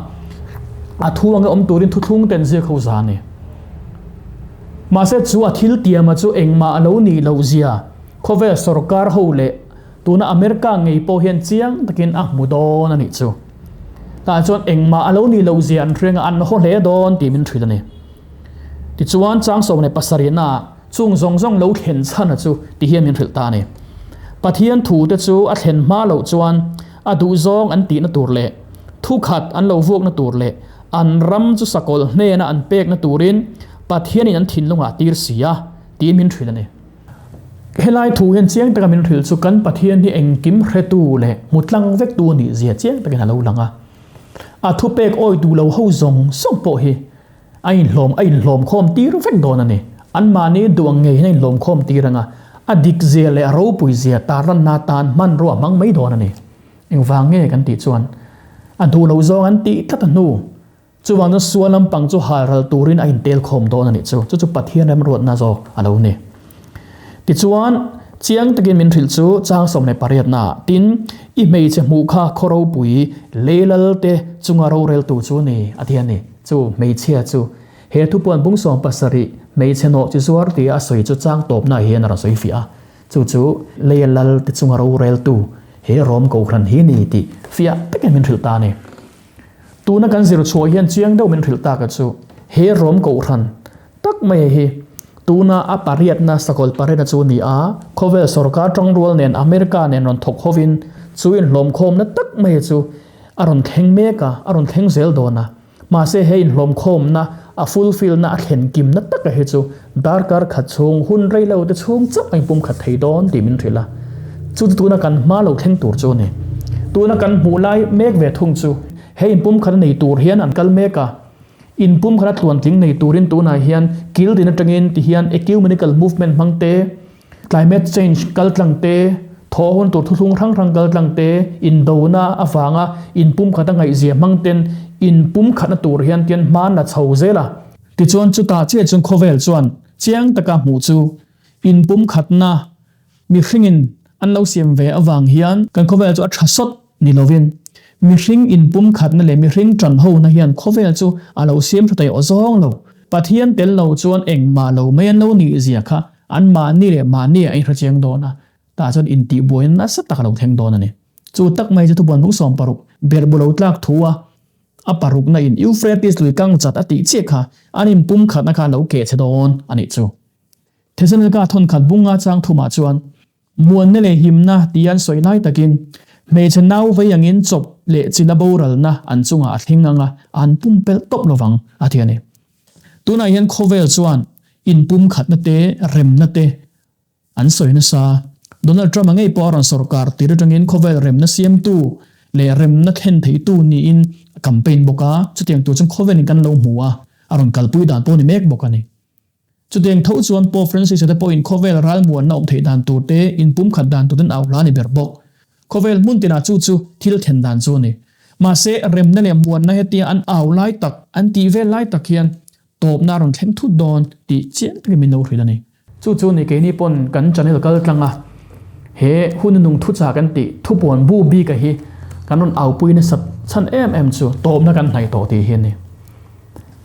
a thu ange awm turin thuthlung te an ziak ho za a ni. Mahse chu a thil tiama chu engmah a lo nih loh zia khawvel sorkar ho leh Tuna America ngei pawh hian chiang takin a hmu dawn a nih chu. Tah chuan engmah a lo nih loh zia an hriang a, an haw hle dawn tih min hrilh a ni. Tichuan chang 17 ah chung zawng zawng lo thlen chhan a chu ti hian min hrilh ta a ni. Pathian thu te chu a thlen hma loh chuan a duhzawng an tihna tur leh thukhat an lo vuakna tur leh an ram chu sakawlh hnena an pekna turin Pathianin an thinlungah a tir si a tiin min hrilh a ni. Helai thu hian chiang taka min hrilh chu kan Pathian hi engkim hretu leh hmu tlang vektu a nih zia chiang takin a lo lang a. A thupek awi duh lo ho zawng zawng pawh hi a inhlawm a inhlawm khawm tir vek dawn a ni. Anmahni duh ang ngei hian a inhlawm khawm tir ang a, a dik zia leh a ropui zia tarlanna atan hmanrua a hmang mai dawn a ni. Engvang nge kan tih chuan a duh loh zawng an tih tlat a hnu. Chuvang chuan sual lampang chu hal ral turin a intel khawm dawn a nih chu. Chu chu Pathian remruatna zawk a lo ni. Tichuan, chiang takin min hrilh chu chang 18 naah, Tin, i hmeichhe hmuh kha khaw ropui leilal te chunga roreltu chu a ni, a ti a ni. Chu hmeichhia chu he thupuan bung 17 hmeichhe nawh chi zuar tia a sawi chu chang tawpnaah hian a rawn sawi fiah a. Chu chu leilal te chunga roreltu he Rom Kohhran hi ni tih fiah takin min hrilh ta a ni. Tuna kan zir chhuah hian chiang deuh min hrilh tak a chu he Rom Kohhran tak mai hi tuna a pariatna sakawlh pariatna chu a ni a, khawvel sorkar tangrual nen America nen rawn thawk hovin chu inhlawmkhawmna tak mai chu a rawn thleng mek a, a rawn thleng zel dawn a. Mahse he inhlawmkhawmna a fulfill na a thlen kimna taka hi chu darkar khat chhung hun rei lo te chhung chauh a inpum khat thei dawn tih min hrilh a. Chu chu tuna kan hma lo thleng tur chu a ni. Tuna kan hmuh lai mek ve thung chu he inpum khat a nei tur hian an kal mek a. Inpum khat a tluantling nei turin tunah hian kil din atangin ti hian ecumenical movement hmang te, Climate change kal tlang te, thaw hun tur thuthlung hrang hrang kal tlang te, indona avanga inpumkhat a ngaihzia hmang ten inpumkhatna tur hian tian hma na chho zel a. Tichuan chutah chiah chuan khawvel chuan chiang taka hmuh chu inpumkhatna mihringin an lo siam ve avang hian kan khawvel chu a tha sawt ni lovin mihring inpumkhatna leh mihring tanhona hian khawvel chu a lo siam tha thei aw zawng lo. Pathian tel lo chuan engmah lo mai an lo nih zia kha An mahni leh mahni a inhre chiang dawn a, tah chuan intihbuaina nasa tak a lo thleng dawn a ni. Chu tak mai chu thubuan bung 60 berh bu lo tlak thu a, a parukna in Euphrates lui kang chat a tih chiah kha an inpum khatna kha a lo keh chhe dawn a nih chu. Thesalonika thawnkhat bunga chang thumah chuan Muanna leh himna tia an sawi lai takin hmeichhe nau vei angin chawp leh chila boralna an chungah a thleng ang a, an pumpelh tawp lovang a ti a ni. Tunah hian khawvel chuan inpumkhatna te, remna te an sawi nasa. Donald Trump-a ngei pawh a rawn sawrkar tir atangin khawvel remna siamtu leh remna thlen theitu niin a campaign bawk a, chutiang tur chuan khawvelin kan lo hmu a, a rawn kalpui dan pawh a ni mek bawk a ni. Chutiang tho chuan Pope Francis-a te pawhin khawvel ralmuanna awm theih dan tur te, inpumkhat dan tur ten au hla a ni ber bawk. Khawvel hmun tinah chu chu thil thlen dan chu a ni. Mahse, remna leh muanna hetia an au lai tak, an tih vel lai tak hian tawpna a rawn thleng thut dawn tih chiang takin min lo hrilh a ni. Chu chu ni keini pawn kan channel kal tlang a, he hun nung thuchah kan tih thupuan bu bika hi kan rawn aupui nasat chhan em em chu tawpna kan hnaih tawh tih hi a ni.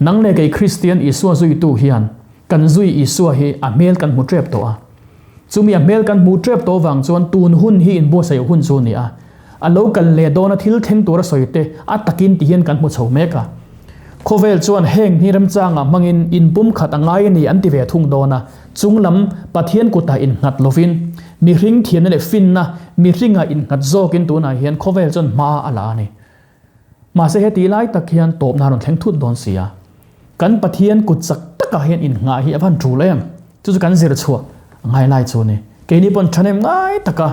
Nang leh kei Kristian Isua zuitu hian kan zui Isua hi a hmel kan hmu tep tawh a. Chumi a hmel kan hmuh tep tawh vang chuan tun hun hi inbuatsaih hun chu a ni a. A lo kal leh dawna thil thleng tura sawi te a takin ti hian kan hmu chho mek a. Khawvel chuan heng hi remchangah hmangin inpumkhat a ngai a ni an ti ve thung dawn a. Chung lam Pathian kutah innghat lovin mihring thiamna leh finna mihringah innghat zawkin tunah hian khawvel chuan hma a la a ni. Mahse heti lai tak hian tawpna a rawn thleng thut dawn si a. Kan Pathian kut chak takah hian innghah hi a van tul em? Chu chu kan zir chhuah a ngai lai chu a ni. Keini pawn thahnem ngai taka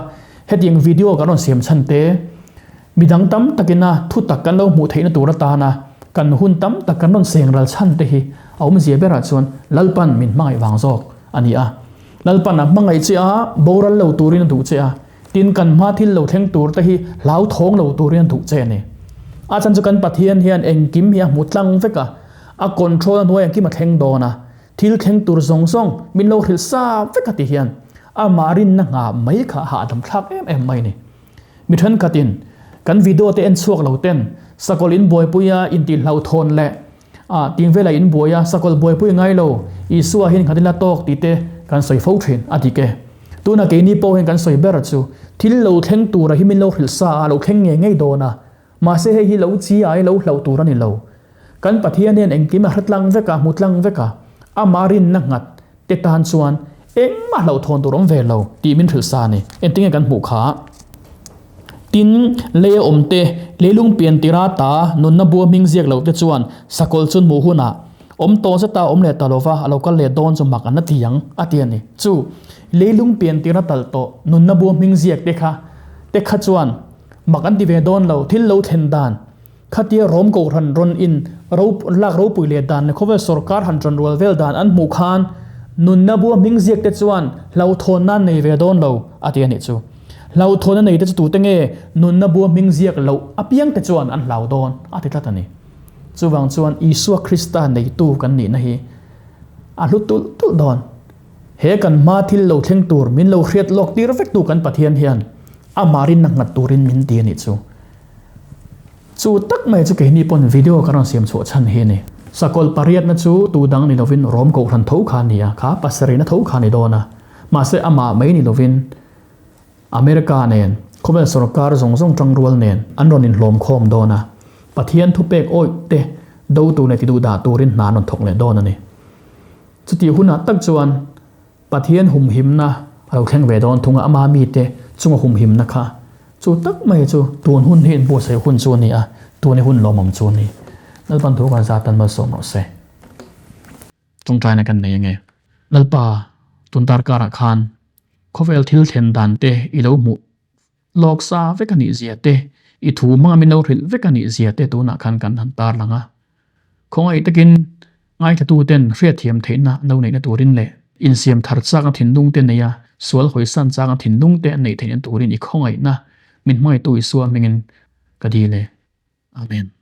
hetiang video kan rawn siam chhan te, midang tam takina thu tak kan lo hmuh theihna tur atana kan hun tam tak kan rawn seng ral chhan te hi a awmzia berah chuan Lalpan min hmangaih vang zawk a ni a. Lalpan a hmangaih che a, boral lo turin a duh che a. Tin, kan hma thil lo thleng tur te hi hlauthawng lo turin a duh che a ni. A chhan chu kan Pathian hian engkim hi a hmu tlang vek a, a control a hnuai engkim a thleng dawn a, thil thleng tur zawng zawng min lo hrilh sa vek a ti hian amah rinna nghah mai kha a hahdam thlak em em mai a ni. Mi thenkhatin kan video te en chhuak lo ten sakawlh in buaipuia intihhlauhthawn leh a ting velah in buai a, sakawlh buaipui ngai lo, Isua hian khat ila tawk tih te kan sawi fo thin a dik e. Tuna keini pawh hian kan sawi ber chu thil lo thleng tura hi min lo hrilh sa a, lo thleng ngei ngei dawn a. Mahse hei hi lo chi ai lo hlauh tur a ni lo. Kan Pathian hian engkim a hre tlang vek a, hmu tlang vek a, amah rinna nghat te tan chuan engmah hlauhthawn tur awm ve lo tih min hrilh sa a ni. Engtinge kan hmuh kha? Tin, lei a awm te, leilung pian tira ta nunna bua hming ziak loh te chuan sakawlh chu hmuh hunah awm tawh zeta awm leh ta lova a lo kal leh dawn chu mak an la ti ang, a ti a ni. Chu, leilung pian tira talh tawh nunna bua hming ziak te kha te kha chuan mak an ti ve dawn lo, thil lo thlen dan Khatia Rom Kohhran rawn in ro lak ropui leh dan leh khawvel sawrkar han ṭan rual vel dan an hmuh khan nunna bua hming ziak te chuan hlauhthawn nan nei ve dawn lo a ti a nih chu. Hlauhthawn a nei te chu tute nge nunna bua hming ziak loh apiang te chuan an hlau dawn a ti tlat a ni. Chuvang chuan Isua Krista neitu kan nihna hi a hlu tulh tulh dawn. He kan hma thil lo thleng tur min lo hriat lawk tir vek tu kan Pathian hian amah rinna nghat turin min ti a nih chu. Chu tak mai chu keini pawn video ka rawn siam chhuah chhan hi a ni. Sakawlh pariatna chu tu dang ni lovin Rom Kohhran tho kha a ni a, kha pasarihna tho kha a ni dawn a. Mahse amah mai ni lovin America nen, khawvel sorkar zawng zawng tangrual nen an rawn inhlawm khawm dawn a. Pathian thupek awih te do tur leh tiduh dah turin hna an rawn thawk leh dawn a ni. Chutih hunah tak chuan Pathian humhimna a lo thleng ve dawn thung a, ama mite chunga humhimna kha chu tak mai chu tun hun hi inbuatsaih hun chu a ni a, tun hi hun lawmawm chu a ni. Lalpan thu kan zat tan malsawm rawh se. Tawngtaina kan nei ange. Lalpa, tun darkarah khan khawvel thil thlen dan te i lo hmuh lawk sa vek a nih zia te, i thu hmanga min lo hrilh vek a nih zia te tunah khan kan han tarlang a. Khawngaih takin ngaithlatuten hriatthiam theihna an lo neihna turin leh insiam thar chakna thinlung te neia sual hawisan chakna thinlung te an neih theihna turin i khawngaihna min hmangaihtu Isua hmingin ka dil e. Amen.